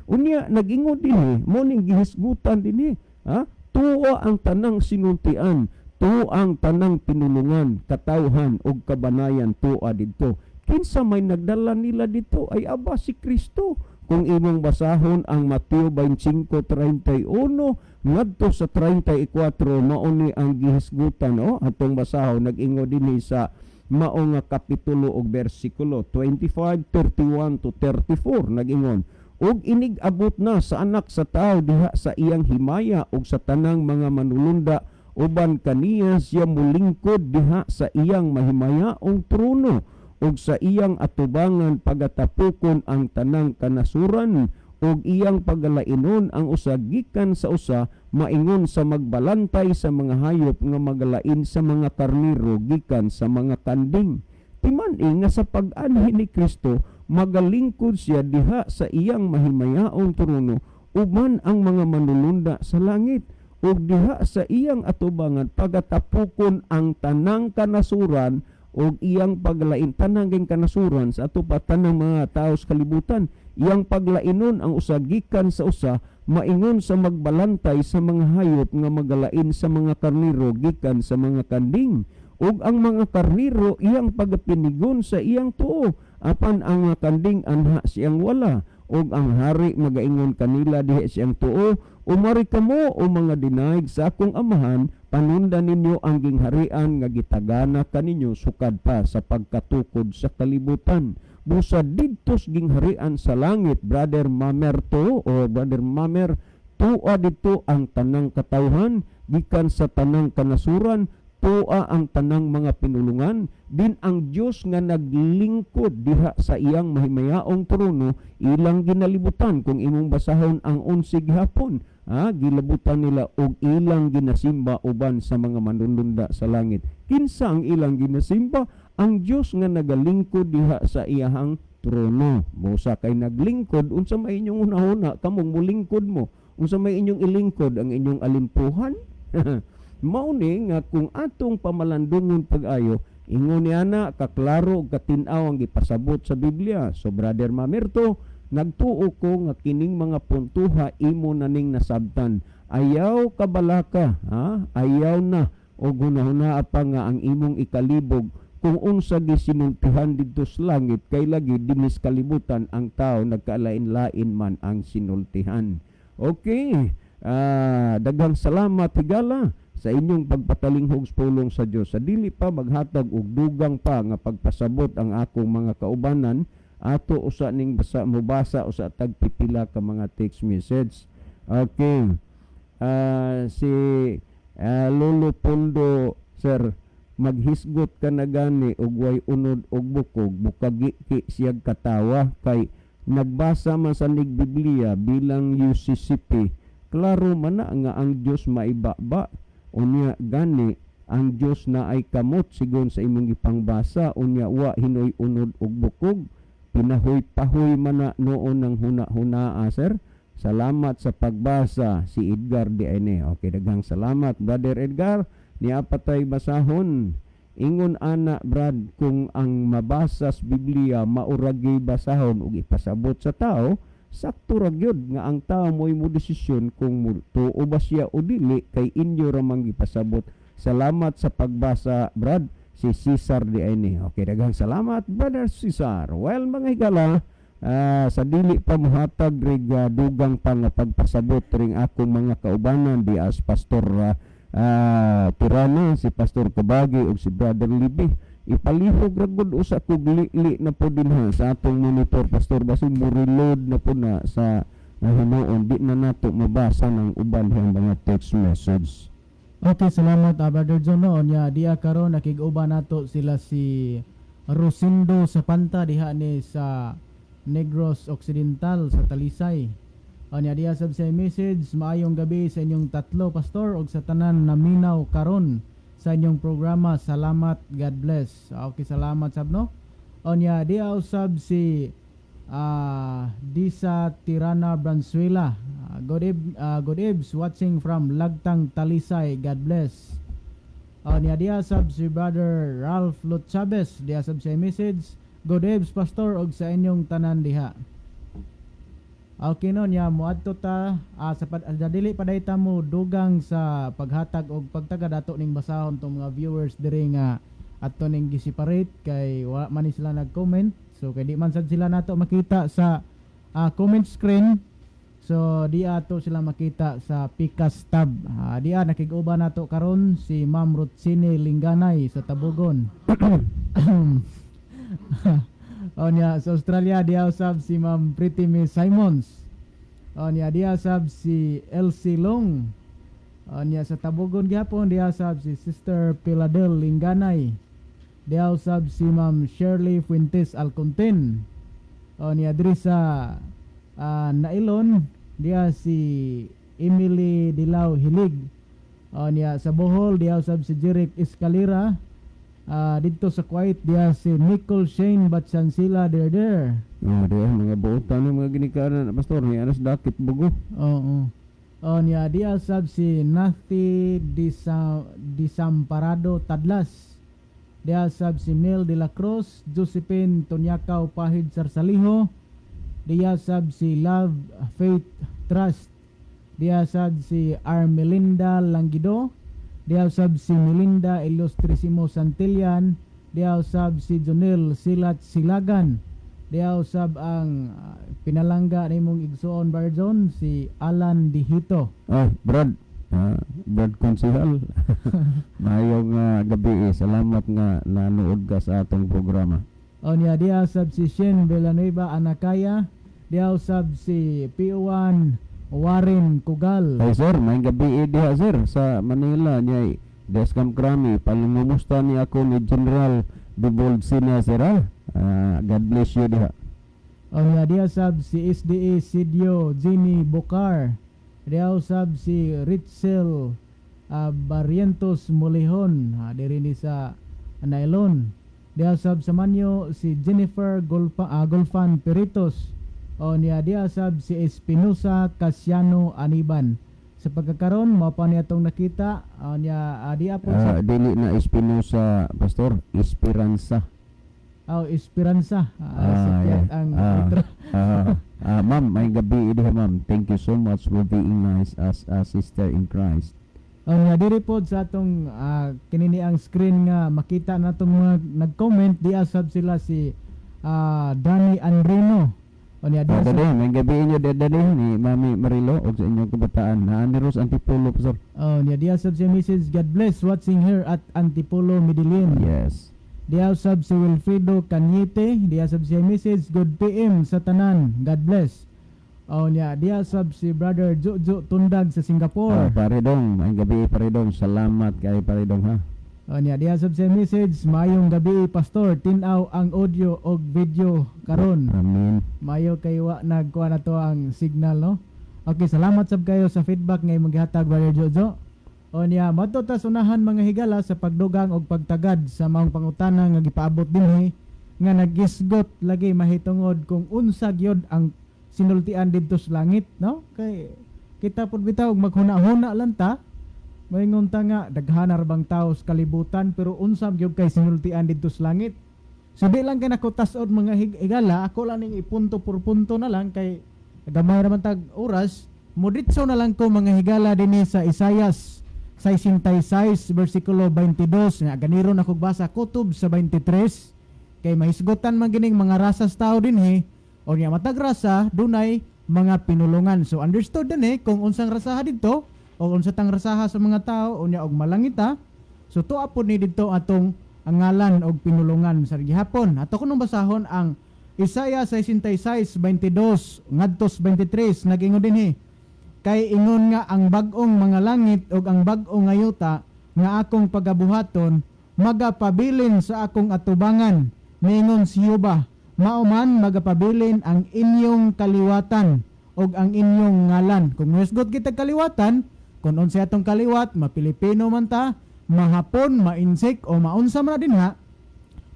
Unya nag-ingon dinhi, mo ning gihisgutan dinhi ha, tuwa ang tanang sinultian, tuwa ang tanang pinulungan, katawhan ug kabanayan, tuwa didto. Kinsa may nagdala nila dito? Ay aba, si Kristo. Kung imong basahon ang Mateo 25:31 ngadto sa 34, mao ni ang gihisgutan, oh. Atong basahon, nag-ingon dinhi sa mao nga kapitulo og bersikulo 25:31 to 34, nag-ingon, "Ug inig abot na sa Anak sa Tao diha sa iyang himaya ug sa tanang mga manulunda uban kaniya, siya mulingkod diha sa iyang mahimayaong trono, ug sa iyang atubangan pagatapukon ang tanang kanasuran, ug iyang pagalainon ang usa gikan sa usa, maingon sa magbalantay sa mga hayop nga magalain sa mga karnero gikan sa mga kanding." Timan-i nga sa pag-anhi ni Kristo, magalingkod siya diha sa iyang mahimayaong trono uban ang mga manulunda sa langit, ug diha sa iyang atubangan pagatapukon ang tanang kanasuran ug iyang paglain tanang ging kanasuran sa ato pa, tanang mga tao sa kalibutan. Iyang paglainon ang usa gikan sa usa, maingon sa magbalantay sa mga hayop nga magalain sa mga karnero gikan sa mga kanding. Ug ang mga karnero iyang pagapinigon sa iyang tuo, apan ang mga kanding anha siyang wala. Ug ang Hari magaingon kanila diha siyang tuo, "Umari kamo, o mga dinaig sa akong Amahan, panundan ninyo ang gingharian nga gitagana kaninyo sukad pa sa pagkatukod sa kalibutan." Busa didto sa gingharian sa langit, Brother Mamerto o Brother Mamer, tuwa didto ang tanang katawhan gikan sa tanang kanasuran, tuwa ang tanang mga pinulungan din. Ang Dios nga naglingkod diha sa iyang mahimayaong trono, ilang ginalibutan. Kung imong basahon ang 11 gihapon, ha, gilabutan nila og ilang ginasimba uban sa mga manununda sa langit. Kinsa ang ilang ginasimba? Ang Dios nga nagalingkod diha sa iyahang trono. Busa kay naglingkod, unsa may inyong hunahuna kamong mulingkod mo? Unsa may inyong ilingkod? Ang inyong alimpuhan? Mao ni nga kung atong pamalandungon pag-ayo, ingon niya na kaklaro ug katin-aw ang gipasabot sa Biblia. So Brother Mamerto, nagtuo ko nga kining mga puntuha imo na ning nasabtan. Ayaw kabalaka, ha? Ayaw na og hunahuna pa nga ang imong ikalibog kung unsa gisinultihan didto sa langit, kay lagi dinhi sa kalibutan ang tao nagkalain-lain man ang sinultihan. Okay. Daghang salamat, higala, sa inyong pagpatalinghog sa pulong sa Dios. Sa dili pa maghatag og dugang pa nga pagpasabot ang akong mga kaubanan, ato usa ning basa, mobasa usa tag pipila ka mga text message. Okay. Si Lolo Pondo, "Sir, maghisgot ka na gani og way unod og bukog, bukagi ki siyag katawa kay nagbasa man sa nig Biblia bilang UCCP." Klaro man na nga ang Dios maibaba. Unya gani ang Dios na ay kamot sigon sa imong gipangbasa, unya wa hinoy unod og bukog. Pinahoy-pahoy man na noon ng huna-hunaa, sir. Salamat sa pagbasa, si Edgar di ene. Okay, daghang salamat, Brother Edgar. Niya patay basahon. Ingon ana, Brad, kung ang mabasa sa Biblia mauragi basahon ug ipasabot sa tao, sakto ra gyud nga ang tao mo'y mo desisyon kung mutuo ba siya o dili kay inyo ra man gipasabot. Salamat sa pagbasa, Brad. Si Cesar di ene. Okay, daghang salamat, Brother Cesar. Well, mga higala, sa dili pa mohatag rig dugang pa nga pagpasabot ring akong mga kaubanan di as Pastor Tirana, si Pastor Kabagi ug si Brother Libi. Ipalihog ra gud usa kog li na po dinha sa atong monitor, Pastor, basin mo reload na po na sa hinuon di na nato mabasa ng uban ang mga text message.
Okay, salamat, Brother John. No, nya diya karon nakig-uban nato sila si Rosindo Sapanta diha ni sa Negros Occidental sa Talisay. Nya diya sab sa message, "Maayong gabi sa inyong tatlo, pastor, ug sa tanan naminaw karon sa inyong programa. Salamat, God bless." Okay, salamat sab, no. Onya diya usab si Disa Tirana Branzuela. Good eves, watching from Lagtang, Talisay. God bless. Niya diya sab si Brother Ralph Lot Chavez. Diya sab sa message, "Good eves, pastor, og sa inyong tanan diha." Okay, no, niya moadto ta sa dili pa ta mo dugang sa paghatag og pagtaga dato ning basahon tong mga viewers diri nga ato ning gi-separate kay wa man ni sila nag-comment. So kay di man sad sila nato makita sa comment screen. So di ato sila makita sa Pikas tab. Diya nakig-uban nato karon si Ma'am Rutsine Linganay sa Tabugon. O niya sa Australia diya usab si Ma'am Pretty Miss Simons. O niya diya sab si Elsie Long. O niya sa Tabugon gyapon diya sab si Sister Piladel Linganay. Diya usab si Ma'am Shirley Fuentes Alcontin. O niya diri sa Nailon diya si Emily Dilaw Hilig. O niya sa Bohol diya usab si Jeric Escalera. Dito sa Kuwait diya si Nicole Shane Batsansila there there.
Oh, di mga buotan ng mga ginikanan na, pastor, ni anas dakit bugo.
Oo. O niya diya sab si Nathi Disamparado Tadlas. Diya sab si Mel de la Cruz, Josephine Tonyakaw Pahid Sarsaliho. Diya sab si Love Faith Trust. Diya sab si Armelinda Langido. Diya sab si Melinda Ilustrisimo Santillan. Diya sab si Jonel Silat Silagan. Diya usab ang pinalangga nimong igsuon, Barzon, si Alan Dihito.
Oh, Brad. Brad Konsihal. Maayong gabi eh. Salamat nga nanood ka sa atong programa.
O niya diya sab si Shen Villanueva Anakaya. Diya usab si P1 Warren Kugal.
Ay sir, maayong gabi eh diha, sir, sa Manila niya. Deskam Krami, palingumusta ni ako ni General Dubold Sina, sir. Ah. God bless you diha.
O niya diya sab si SDA Sidio Jimmy Bukar. Diya usab si Ritzel Barrientos Molihon diri ni sa Nailon. Diya sab sa Manyo si Jennifer Golfan Peritos. O niya diya sab si Espinosa Casiano Aniban. Sa pagkakaron mao pa niya tong nakita. O niya diya po sa
Dili na Espinosa, Pastor, Esperanza.
Oh, Esperanza. Sa
Yeah.
ang letra.
Ma'am, maayong gabi diha, ma'am. Thank you so much for being nice as a sister in Christ.
O niya diri pod sa atong kinini ang screen nga makita natong mga nag-comment, diya sab sila si Danny Andrino. O niya diya sab
Dade, maayong gabi inyo dade ni Mami Marilo ug sa inyong kabataan. Naa ni Ros Antipolo, Pastor.
O niya diya sab si Mrs. God bless, watching here at Antipolo, Medellin.
Yes.
Diya sab si Wilfredo Cañete, diya sab si Mrs. Good PM sa tanan. God bless. O niya diya sab si Brother Jojo Tundag sa Singapore.
Pare dong, maayong gabi, pare dong. Salamat kay pare dong ha.
O niya diya sab si message, "Maayong gabi, pastor, tin-aw ang audio og video karon."
Amen.
Mayo kay wa nagkuha na to ang signal, no. Okay, salamat sab kayo sa feedback nga imong gihatag, Brother Jojo. O niya, madto ta sunahan, mga higala, sa pagdugang og pagtagad sa maong pangutana nga gipaabot dinhi nga nagisgot lagi mahitungod kung unsa gyud ang sinultian didto sa langit, no? Kay kita pud bitaw og maghuna-huna lang ta, maingon ta nga daghan ra bang tao sa kalibutan, pero unsa gyud kay sinultian didto sa langit? So di lang kay nako tas-on, mga higala, ako lang ning ipunto por punto na lang kay gamay ra man tag oras. Moditso na lang ko, mga higala, dinhi sa Isayas 66 versikulo 22 nga ganiro na kog basa kutob sa 23 kay mahisgotan man gining mga rasas tao dinhi. O niya, matag rasa dunay mga pinulungan. So understood din eh kung unsang rasaha didto o unsa tang rasaha sa mga tao. Unya og malangita, so tuwa pod ni didto atong ang ngalan og pinulungan sa gihapon. Ato kunong basahon ang Isaiah 66:22 ngadto sa 23. Nagingon dinhi, "Kay ingon nga ang bag-ong mga langit ug ang bag-ong nga yuta nga akong pagabuhaton magapabilin sa akong atubangan, miingon si Jehova. Mao man magapabilin ang inyong kaliwatan ug ang inyong ngalan." Kung muhisgot kita kaliwatan, kung unsay atong kaliwat, ma-Pilipino man ta, mahapon, mainsik o maunsa man na dinha,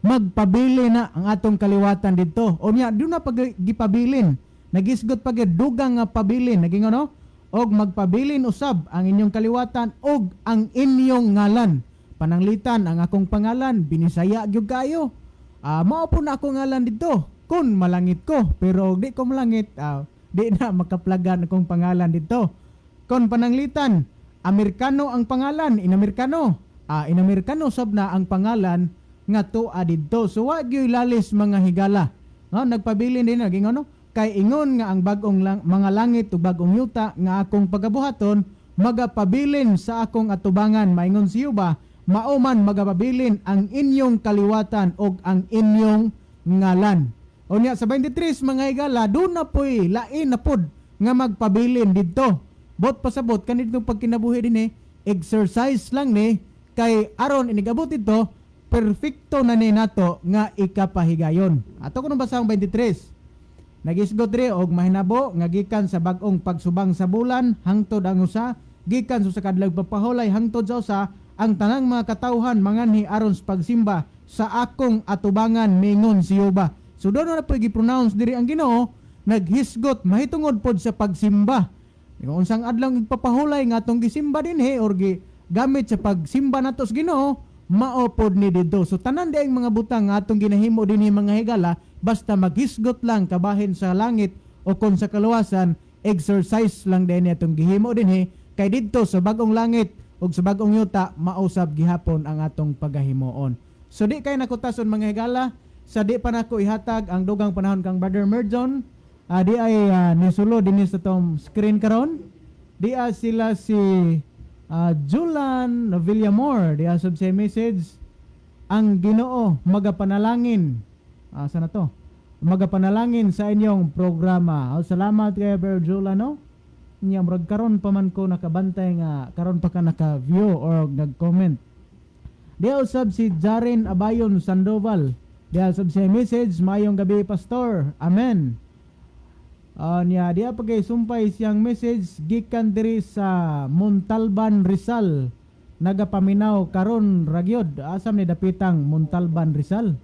magpabili na ang atong kaliwatan didto. O niya, doon na pag gipabilin. Nagisgot pag dugang nga pabilin. Naging ano? "Og magpabilin usab ang inyong kaliwatan og ang inyong ngalan." Pananglitan ang akong pangalan, Binisaya gyud kayo. Mao po na akong ngalan didto kung malangit ko. Pero og di ko malangit, di na makaplagan akong pangalan didto. Kon pananglitan, Amerikano ang pangalan, inamerikano. Inamerikano sab na ang pangalan nga tuwa didto. So wa gyud lalis, mga higala. No, nagpabilin din naging ano? "Kay ingon nga ang bag-ong mga langit ug bag-ong yuta nga akong pagabuhaton magapabilin sa akong atubangan, maingon si Jehova, mao man magapabilin ang inyong kaliwatan ug ang inyong ngalan." Unya sa 23, mga higala, doon na po'y lain na pod nga magpabilin didto. Bot pasabot kanito pagkinabuhi din eh, exercise lang ni kay aron inigabot didto, perfecto na ni nato nga ikapahigayon. Ato kuno basahong 23. Nagisgot diri, "Og mahinabo nga gikan sa bag-ong pagsubang sa bulan hangtod ang usa, gikan sa kadlaw pagpahulay hangtod sa usa, ang tanang mga katawhan manganhi aron sa pagsimba sa akong atubangan, mingon si Jehova." So doon na po gi-pronounce diri ang Ginoo, naghisgot mahitungod pod sa pagsimba. Kung unsang adlaw ipapahulay nga atong gisimba dinhi or gi gamit sa pagsimba nato sa Ginoo, mao pod ni didto. So tanan di ang mga butang nga atong ginahimo dinhi, mga higala, basta maghisgot lang kabahin sa langit o kon sa kaluwasan, exercise lang din atong gihimo dinhi kay didto sa bag-ong langit ug sa bag-ong yuta mausab gihapon ang atong pagahimuon. So di kay nakutason, mga higala, sa di pa nako ihatag ang dugang panahon kang Brother Merjon, di ay nisulo dinhi sa tong screen karon. Di sila si Julan Villamor, di sub sa message, "Ang Ginoo magapanalangin." Asa na to? "Magapanalangin sa inyong programa." Oh, salamat kay Brother Julan, no? Nya murag karon pa man ko nakabantay nga karon pa ka naka-view or nag-comment. Di usab si Jaren Abayon Sandoval. Di usab siya message, "Mayong gabi, Pastor. Amen." Niya diya pa kay sumpay siyang message gikan diri sa Montalban, Rizal. Nagapaminaw karon ragyod. Asam ni dapitang Montalban, Rizal?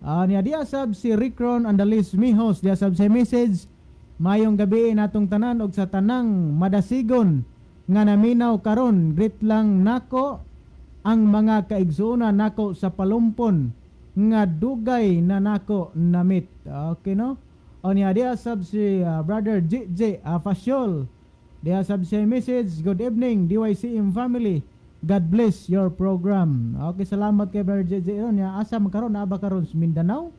Niya diya sab si Rickron Andalis Mijos, diya sab sa message, "Mayong gabi natong tanan og sa tanang madasigon nga naminaw karon. Greet lang nako ang mga kaigsuonan nako sa Palumpon nga dugay na nako namit." Okay, no? O niya diya sab si Brother JJ Fasyol. Diya sab siya message, "Good evening, DYCM family. God bless your program." Okay, salamat kay Brother JJ. Niya asa man karon, naa ba karon sa Mindanao?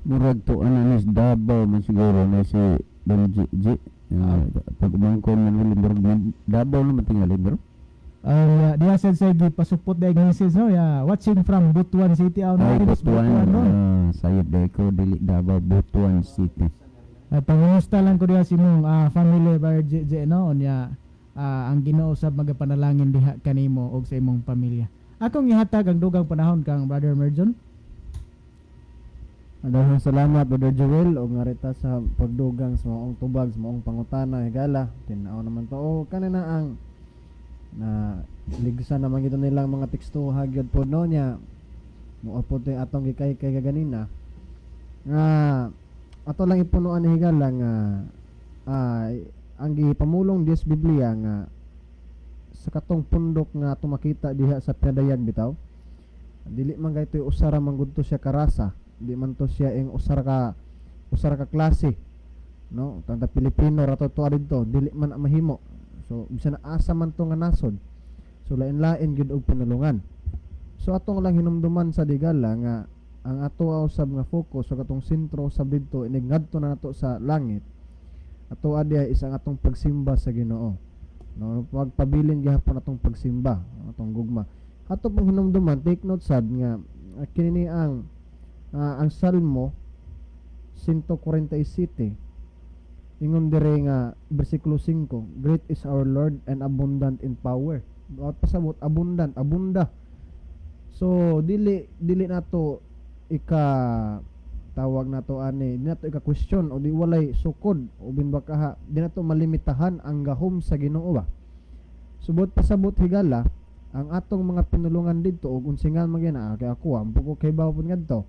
Murag to ano ni Davao man siguro na si Don G. G. Pag umangkon man huli, murag Davao naman tingali bro.
Diya sad sa gipasupot dahil message, no? Yeah, watching from Butuan City. Aw,
Ay,
na
Butuan.
Butuan, no?
Sayop dahil ko dili Davao, Butuan City.
Pangumusta lang ko diha si mong family, Brother JJ, no? Unya ang Ginoo sab magapanalangin diha kanimo og sa imong pamilya. Akong ihatag ang dugang panahon kang Brother Merjon.
Daghang salamat, Brother Joel, og ngarita sa pagdugang sa maong tubag sa maong pangutana, higala. Tin-aw naman to. O kanina ang na ligsan naman gito nilang mga teksto hagyod po, no, niya mo to yung atong gikay kay kaganina nga ato lang ipunuan ni higala nga ang gipamulong Dios Biblia nga sa katong pundok nga atong makita diha sa pinadayag bitaw, dili man kay usa ra man gud to siya karasa, di man to siya ing usa ra ka klase, no? Tanta Pilipino ra to to didto, dili man na mahimo. So bisan asa man to nga nasod, so lain-lain gyud og pinulungan. So atong lang hinumduman sa digala nga ang ato usab nga focus sa katong sentro usab didto inig ngadto na nato sa langit, ato diha is ang atong pagsimba sa Ginoo, no? Pagpabilin gihapon atong pagsimba, atong gugma. Ato pong hinumduman, take note sad nga kini ang Salmo 147, ingon dire nga bersikulo 5, "Great is our Lord and abundant in power." Bawat pasabot abundant, abunda. So dili dili nato ika tawag nato ani, di nato ika question o di walay sukod o binbakaha, di nato malimitahan ang gahom sa Ginoo ba. Subot pasabot, higala, ang atong mga pinulungan didto og unsingan man gyud kay ako ampo ko kay bawo pud ngadto,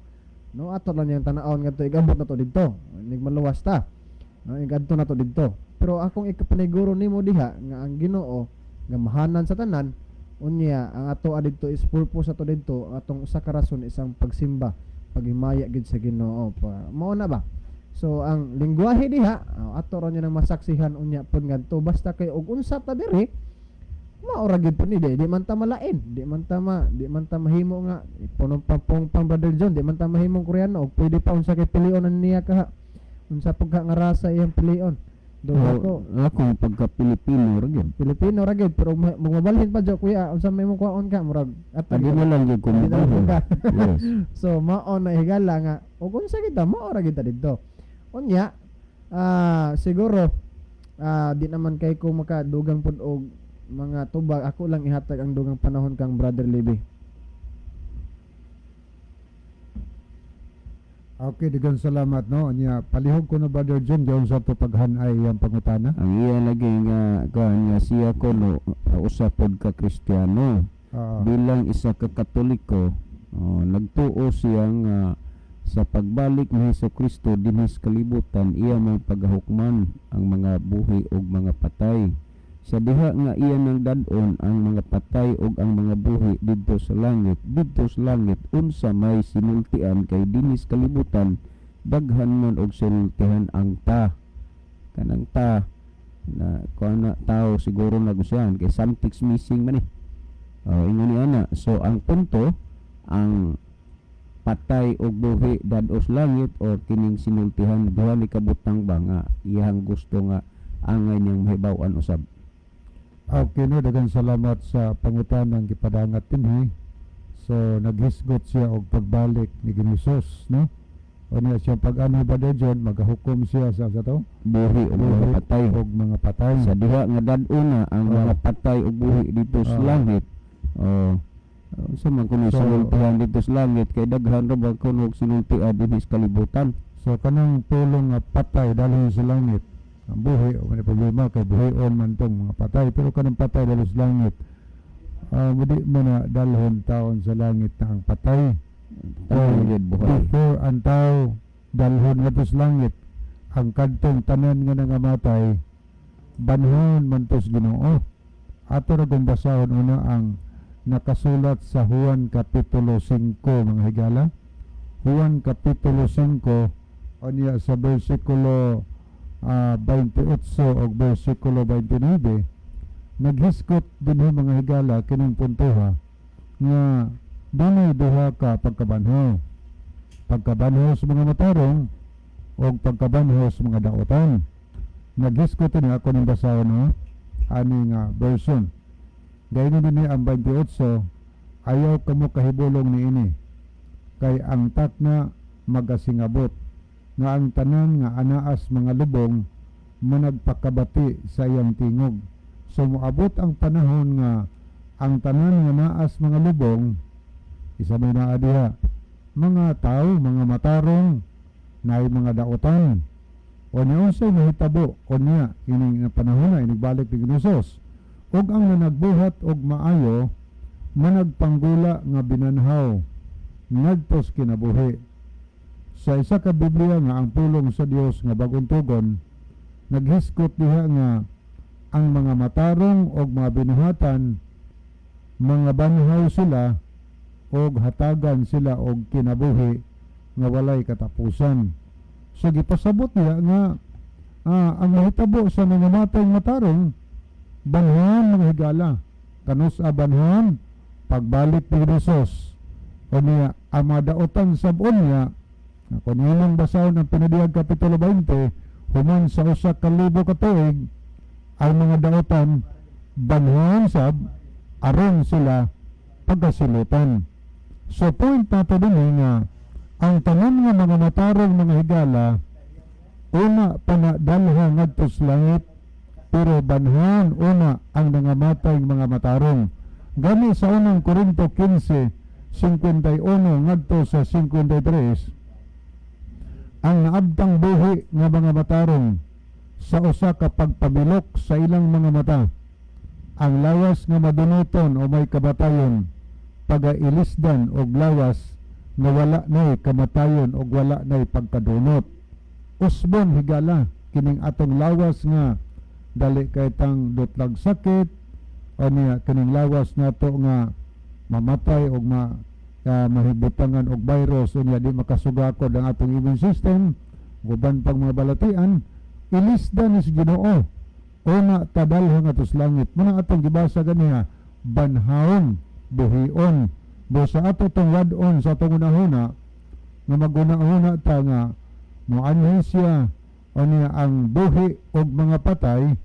no? Ato lang niyang tan-awon ngadto, igabot na to didto, nig maluwas ta, no? Igadto na to didto. Pero akong ikapaniguro nimo diha nga ang Ginoo gamahanan sa tanan. Unya ang ato didto is purpose ato didto, ang atong usa ka rason is ang pagsimba, paghimaya gid sa Ginoo pa. Mao na ba? So ang lingwahe diha, ato ra niya nang masaksihan unya pud ngadto, basta kay og unsa ta diri mao ra gyud pud ni. Di man ta malain, di man ta mahimo nga punong pang pang Brother John, di man ta mahimong Koreano og pwede pa unsa kay pilion na niya kaha, unsa pagka nga rasa iyang pilion do. Ako
Ako pagka Pilipino ra gyud.
Pilipino ra gyud, pero mabalhin pa jo, kuya, unsa may mong kuhaon ka, murag ato
Adi na lang gyud ko
Di na lang
mabalhin.
ka.
Yes.
So mao na, higala, nga og unsa kita mao ra kita didto. Unya siguro di naman kay ko makadugang pud og mga tubag. Ako lang ihatag ang dugang panahon kang Brother Libby.
Okay, daghang salamat, no. Nya palihog ko na, Brother John, diyon sa to paghanay ang pangutana.
Ang iya lagi nga kuan nga siya kuno usa pod ka Kristiyano. Bilang isa ka Katoliko, oh, nagtuo siya nga sa pagbalik ni Hesus Kristo dinhi sa kalibutan, iya may pagahukman ang mga buhi ug mga patay. Sa diha nga iya nang dad-on ang mga patay ug ang mga buhi didto sa langit unsa may sinultian, kay dinhi sa kalibutan daghan man og sinultihan ang ta, kanang ta na kuan na tao siguro nagustuhan kay something's missing man eh. Oh, ingon ni ana. So ang punto, ang patay og buhi dad-o sa langit or kining sinultihan, duha ni kabutang ba nga iyang gusto nga angay niyang mahibaw-an usab.
Okay no, daghang salamat sa pangutanang gipadangat dinhi. So naghisgot siya og pagbalik ni Ginoong, no? O niya siya pag-ano, Brother John, magahukom siya sa to
buhi og mga
buhi
patay.
Og mga patay.
Sa diha nga dad-o na ang mga patay ug buhi dito sa langit. Oh, unsa man kuno sinultihan dito sa langit, kay daghan ra ba kuno og sinultian dinhi sa kalibutan?
So kanang pulong nga patay dalhin sa langit. Ang buhi o may problema kay buhion man tong mga patay, pero kanang patay dalhin sa langit. Di mo na dalhon taon sa langit na ang patay.
Tanan gyud buhay.
Before ang tao dalhon ngadto sa langit, ang kadtong tanan nga nangamatay banhon man to sa Ginoo. Ato ra kung basahon una ang nakasulat sa Juan Kapitulo 5, mga higala. Juan Kapitulo 5 unya sa bersikulo 28 o bersikulo 29, naghisgot dinhi, mga higala, kining puntoha nga dunay duha ka pagkabanhaw: pagkabanhaw sa mga matarong o pagkabanhaw sa mga daotan. Naghisgot ni ako ng basahon, no, ani nga version. Gayon din ang 28, "Ayaw kamo kahibulong niini, kay ang takna magasingabot nga ang tanan nga anaas mga lubong managpakabati sa iyang tingog." So moabot ang panahon nga ang tanan nga naas mga lubong, isa may naa diha. Mga tao, mga matarong, naay mga daotan. O niya, unsay mahitabo o niya ining panahon na inigbalik ni Hesus? Ug ang nanagbuhat og maayo managpanggula nga binanhaw ngadtos kinabuhi. Sa isa ka Biblia nga Ang Pulong sa Dios nga Bagong Tugon, naghisgot diha nga ang mga matarong og mga binuhatan, mga banhaw sila og hatagan sila og kinabuhi nga walay katapusan. So gipasabot niya nga ang mahitabo sa mga matay matarong, banhawan, mga higala. Kanus-a banhawan? Pagbalik ni Jesus. O niya, ang mga daotan sabon niya, kung imong basahon ang Pinadihag Kapitulo 20, human sa 1000 ka tuig, ang mga daotan banhawan sab aron sila pagkasilutan. So point nato din nga ang tanan nga mga matarong, mga higala, una pa na dalha ngadto sa langit, pero banhawan una ang nangamatay mga matarong. Gani sa Unang Korinto 15:51 ngadto sa 53, ang naabtang buhi nga mga matarong, sa usa ka pagpabilok sa ilang mga mata, ang lawas nga madunuton o may kamatayon pagailisdan og lawas nga wala nay kamatayon og wala nay pagkadunot. Usbon, higala, kining atong lawas nga dali kay tang dutlag sakit o niya kining lawas nato nga mamatay og ma mahibutangan og virus, unya di makasugakod ang atong immune system, uban pang mga balatian, ilisdan ni sa Ginoo, una ta dalha ngadto sa langit. Muna atong gibasa ganiha, banhawon, buhion. Busa ato tong wad-on sa atong unahuna nga maguna-una ta nga moanhi siya o niya ang buhi og mga patay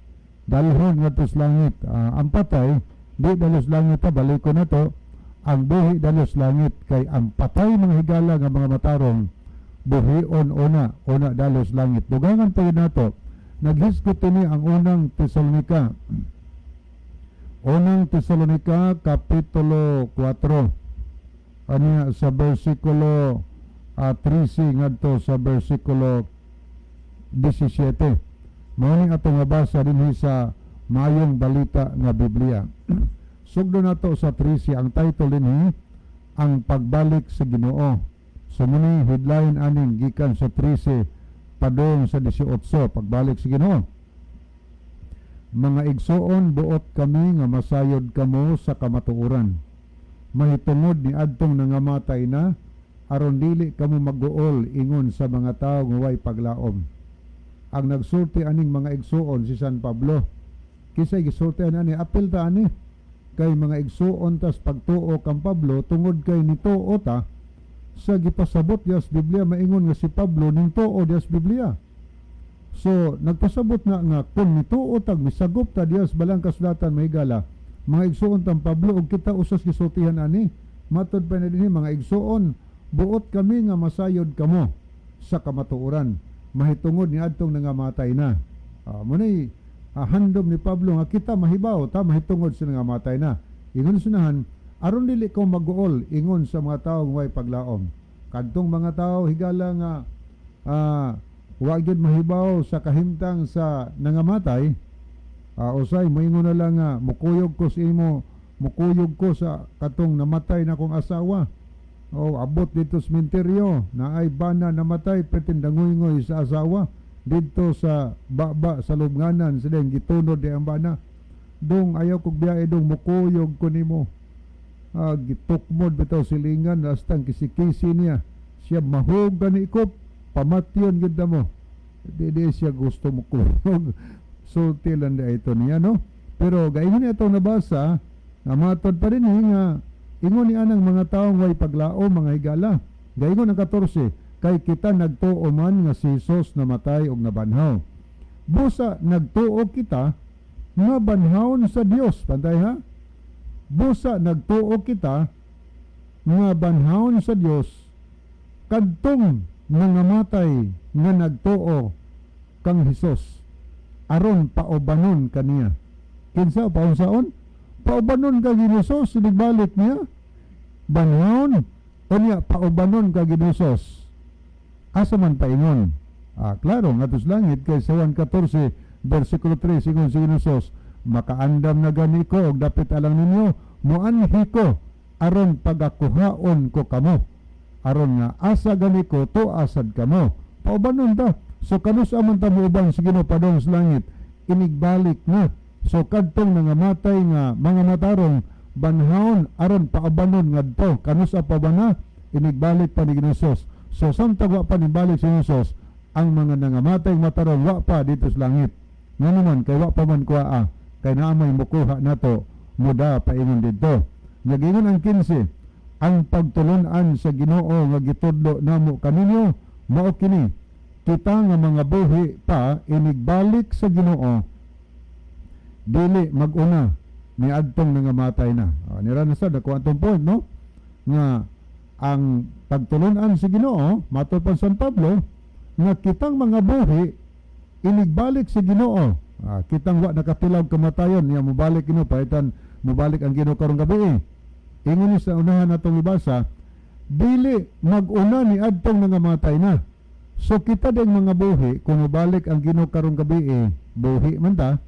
dalhon ngadto sa langit. Ang patay di dalos langit ta, baliko na to. Ang buhi dalos langit, kay ang patay, mga higala, nga mga matarong, buhion una, una dalos langit. Dugangan pa yun nato, naghisgot ini ang Unang Tesalonika. Unang Tesalonika Kapitulo 4 anya sa versikulo 13 ngadto sa versikulo 17. Mao ni atong mabasa dinhi sa Maayong Balita nga Biblia. Sugdo nato sa 13. Ang title dinhi, Ang Pagbalik sa Ginoo. So muni headline aning gikan sa 13 padung sa 18, pagbalik sa Ginoo. Mga igsoon, buot kami nga masayod kamo sa kamatuoran mahitungod ni adtong nangamatay na, aron dili kamo maguol ingon sa mga tawo nga way paglaom. Ang nagsulti aning mga igsuon, si San Pablo. Kisay gisulti ani? Apil ta ani kay mga igsuon tas pagtuo kang Pablo, tungod kay nituo ta sa gipasabot diya sa Biblia. Maingon nga si Pablo nituo diya sa Biblia. So nagpasabot na nga kung nituo tag misagop ta diya sa Balang Kasulatan, mahigala, mga igsuon tang Pablo ug kita usas gisultihan ani. Matod pa na dinhi, mga igsuon, buot kami nga masayod kamo sa kamatuoran mahitungod ni adtong nangamatay na. Mo nay handom ni Pablo nga kita mahibaw ta mahitungod sa nangamatay na. Ingon sunahan, aron dili ko maguol ingon sa mga tawo way paglaom. Kadtong mga tao, higala, nga wa gyud mahibaw sa kahimtang sa nangamatay, usay moingon na lang nga mukuyog ko sa imo, mukuyog ko sa katong namatay na kong asawa o abot dito sa sementeryo na ay bana namatay, pretindangoy-ngoy sa asawa didto sa baba sa lubnganan, sila gitunod di ang bana, "Dong, ayaw kog biyahe, dong, mukuyog ko nimo." Gitukmod bitaw silingan hastang kisi-kisi niya siya, mahog gani ko, pamatyon gid mo. Di siya gusto mo kuyog. Sulti lang di ito niya, no? Pero gaingon niya itong nabasa nga matod pa rin eh, nga ingon ni anang mga taong way paglao, mga higala. Gaingon ang 14, kay kita nagtuo man nga si Jesus namatay og nabanhaw. Busa nagtuo kita nga banhawon sa Dios. Pantay ha, busa nagtuo kita nga banhawon sa Dios kadtong nangamatay nga nagtuo kang Hesus, aron paubanon kaniya. Kinsa paunsaon? Paubanon kang Hesus, sinigbalik niya. Banhawon. Unya paubanon ka Ginoo Hesus. Asa man paingon? Ah, klaro ngadto sa langit kay sa Juan 14 versikulo 3 ingon si Ginoo Hesus, "Makaandam na gani ko og dapit alang ninyo, moanhi ko aron pagakuhaon ko kamo, aron nga asa gani ko tuaa sad kamo." Paubanon ta. So kanus-a man ta muuban sa Ginoo padong sa langit? Inigbalik na. So kadtong nangamatay nga mga matarong banhaon aron paubanon ngadto. Kanus-a pa ba na? Inigbalik pa ni Ginoo Hesus. So samtang wa pa nibalik si Hesus, ang mga nangamatay matarong wa pa dito sa langit. Nga naman kay wa pa man kuhaa, kay naa may mukuha nato muda paingon didto. Nagingon ang 15, "Ang pagtulunan sa Ginoo nga gitudlo namo kaninyo mao kini: kita nga mga buhi pa inigbalik sa Ginoo dili maguna ni adtong nangamatay na." Oh, nira na sa dako atong point, no, nga ang pagtulunan sa Ginoo matod pa San Pablo nga kitang mga buhi inigbalik sa Ginoo. Ah, kitang wa nakatilaw kamatayon niya mobalik Ginoo, paitan mobalik ang Ginoo karong gabi eh. Ingon ni sa unahan natong ibasa, dili maguna ni adtong nangamatay na. So kita ding mga buhi, kung mobalik ang Ginoo karong gabi eh, buhi man ta,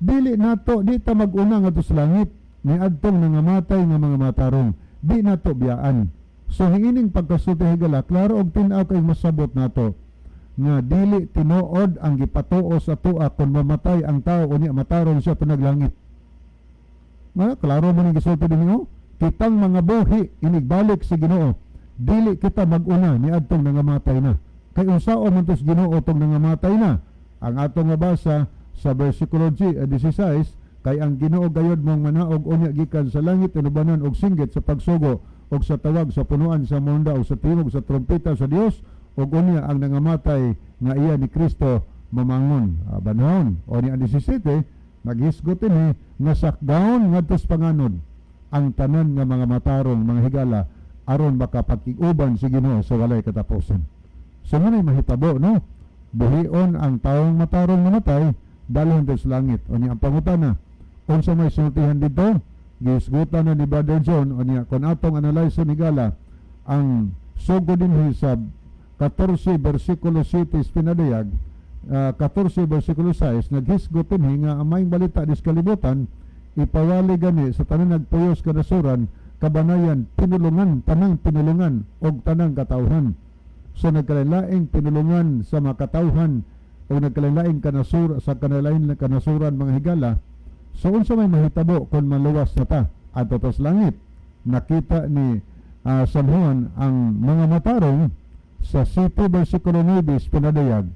dili nato, di ta maguna ngadto sa langit ni adtong nangamatay nga mga matarong, di nato biyaan. So hiining pagkasulti, higala, klaro og tin-aw kay masabot nato nga dili tinuod ang gipatuo sa atoa kung mamatay ang tao unya matarong siya tunag langit. Nga klaro man ang gisulti dinhi, kitang mga buhi inigbalik sa Ginoo dili kita maguna ni adtong nangamatay na. Kay unsaon man to sa Ginoo tong nangamatay na? Ang atong mabasa sa versikulo G, 16, kay ang Ginoo gayod mong manaog unya gikan sa langit inubanan og singgit sa pagsugo og sa tawag sa punuan sa munda og sa tingog sa trompeta sa Dios, ug unya ang nangamatay nga iya ni Kristo mamangon. Ah, banhon o ni ang 17 naghisgot ini nga sakdahon ngadto sa panganod ang tanan nga mga matarong, mga higala, aron makapakig-uban sa Ginoo sa walay katapusan. So mo mahitabo, no, buhion ang taong matarong namatay dalhon sa langit. Unya ang pangutana, unsa may sultihan dito? Gihisgutan na ni Brother John. Unya kung atong analyze ni gala ang sugod dinhi sa 14 versikulo 7 pinadayag 14 versikulo 6, naghisgot dinhi nga ang maayong balita dis kalibutan ipawali gani sa tanan nagpuyos kanasuran, kabanayan, pinulungan, tanang pinulungan og tanang katawhan. So nagkalain pinulungan sa mga katawhan o nagkalain kanasur sa kanalain na kanasuran, mga higala. So unsa may mahitabo kung maluwas na ta adto ta sa langit? Nakita ni San Juan ang mga matarong sa 7 versikulo 9 pinadayag.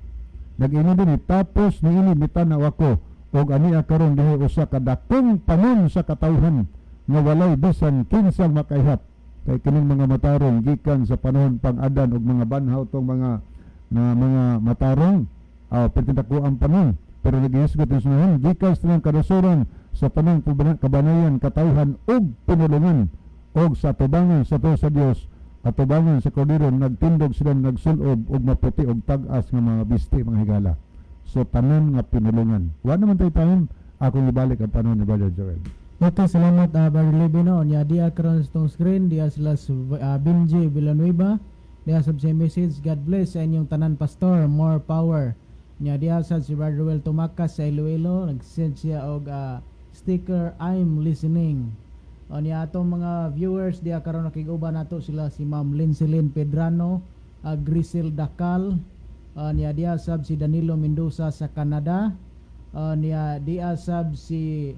Nag-ingon din, "Tapos niini mitanaw ako og ania karon diha usa ka dakong panon sa katawhan nga walay bisan kinsang makaihap," kay kining mga matarong gikan sa panahon pang Adan og mga banhaw tong mga na mga matarong, pertindako ang panon, pero naghisgot ang sunahan gikan sa tanang kanasuran, sa tanang kabanayan, katawhan ug pinulungan og sa tubangan sa to sa Dios atubangan sa Kordero, nagtindog sila nagsulob og maputi og tag-as nga mga bisti, mga higala. So tanan nga pinulungan. Wa naman tayo time, akong ibalik ang panahon ni Brother Joel.
Okay, salamat, Brother Levino. Nya diya karon sa tong screen, diya sila sa Benji Villanueva. Diya sab siya message, "God bless sa inyong tanan, pastor, more power." Nya diya sad si Brother Ruel Tumakas sa Iloilo, nag-send siya og sticker, "I'm listening." O niya atong mga viewers diya karon nakig-uban nato sila si Ma'am Lincelyn Pedrano, Grisel Dacal, niya diya sab si Danilo Mendoza sa Canada, niya diya sab si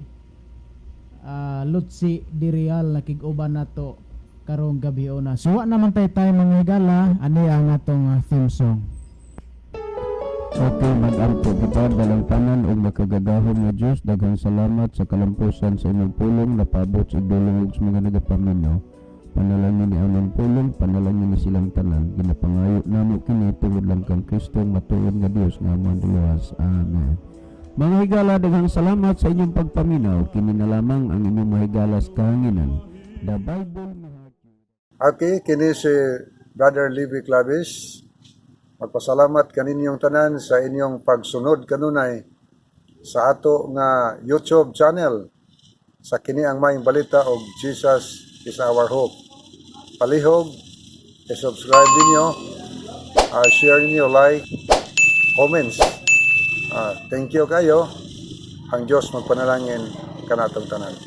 Lutzi Dirial nakig-uban nato karong gabi una. So wa naman tay tayo, mga higala, ani ang atong theme song.
Okay, mag-ampo kita. Dalang tanan ug makagagahom nga Dios, daghang salamat sa kalampusan sa imong pulong napabot sa igdulong ug sa mga nagapaminaw. Panalangin ni among pulong, panalangin ni silang tanan. Ginapangayo namo kini tungod lang kang Kristo, matuod nga Dios nga among luwas. Amen. Mga higala, daghang salamat sa inyong pagpaminaw. Kini na lamang ang inyong mahigala sa kahanginan. The Bible.
Okay, kini si Brother Levi Clavis. Magpasalamat kaninyong tanan sa inyong pagsunod kanunay sa ato nga YouTube channel sa kini ang maayong balita og Jesus is Our Hope. Palihog. I-subscribe ninyo, share ninyo, like, comments. Thank you kayo. Ang Diyos magpanalangin kanatong tanan.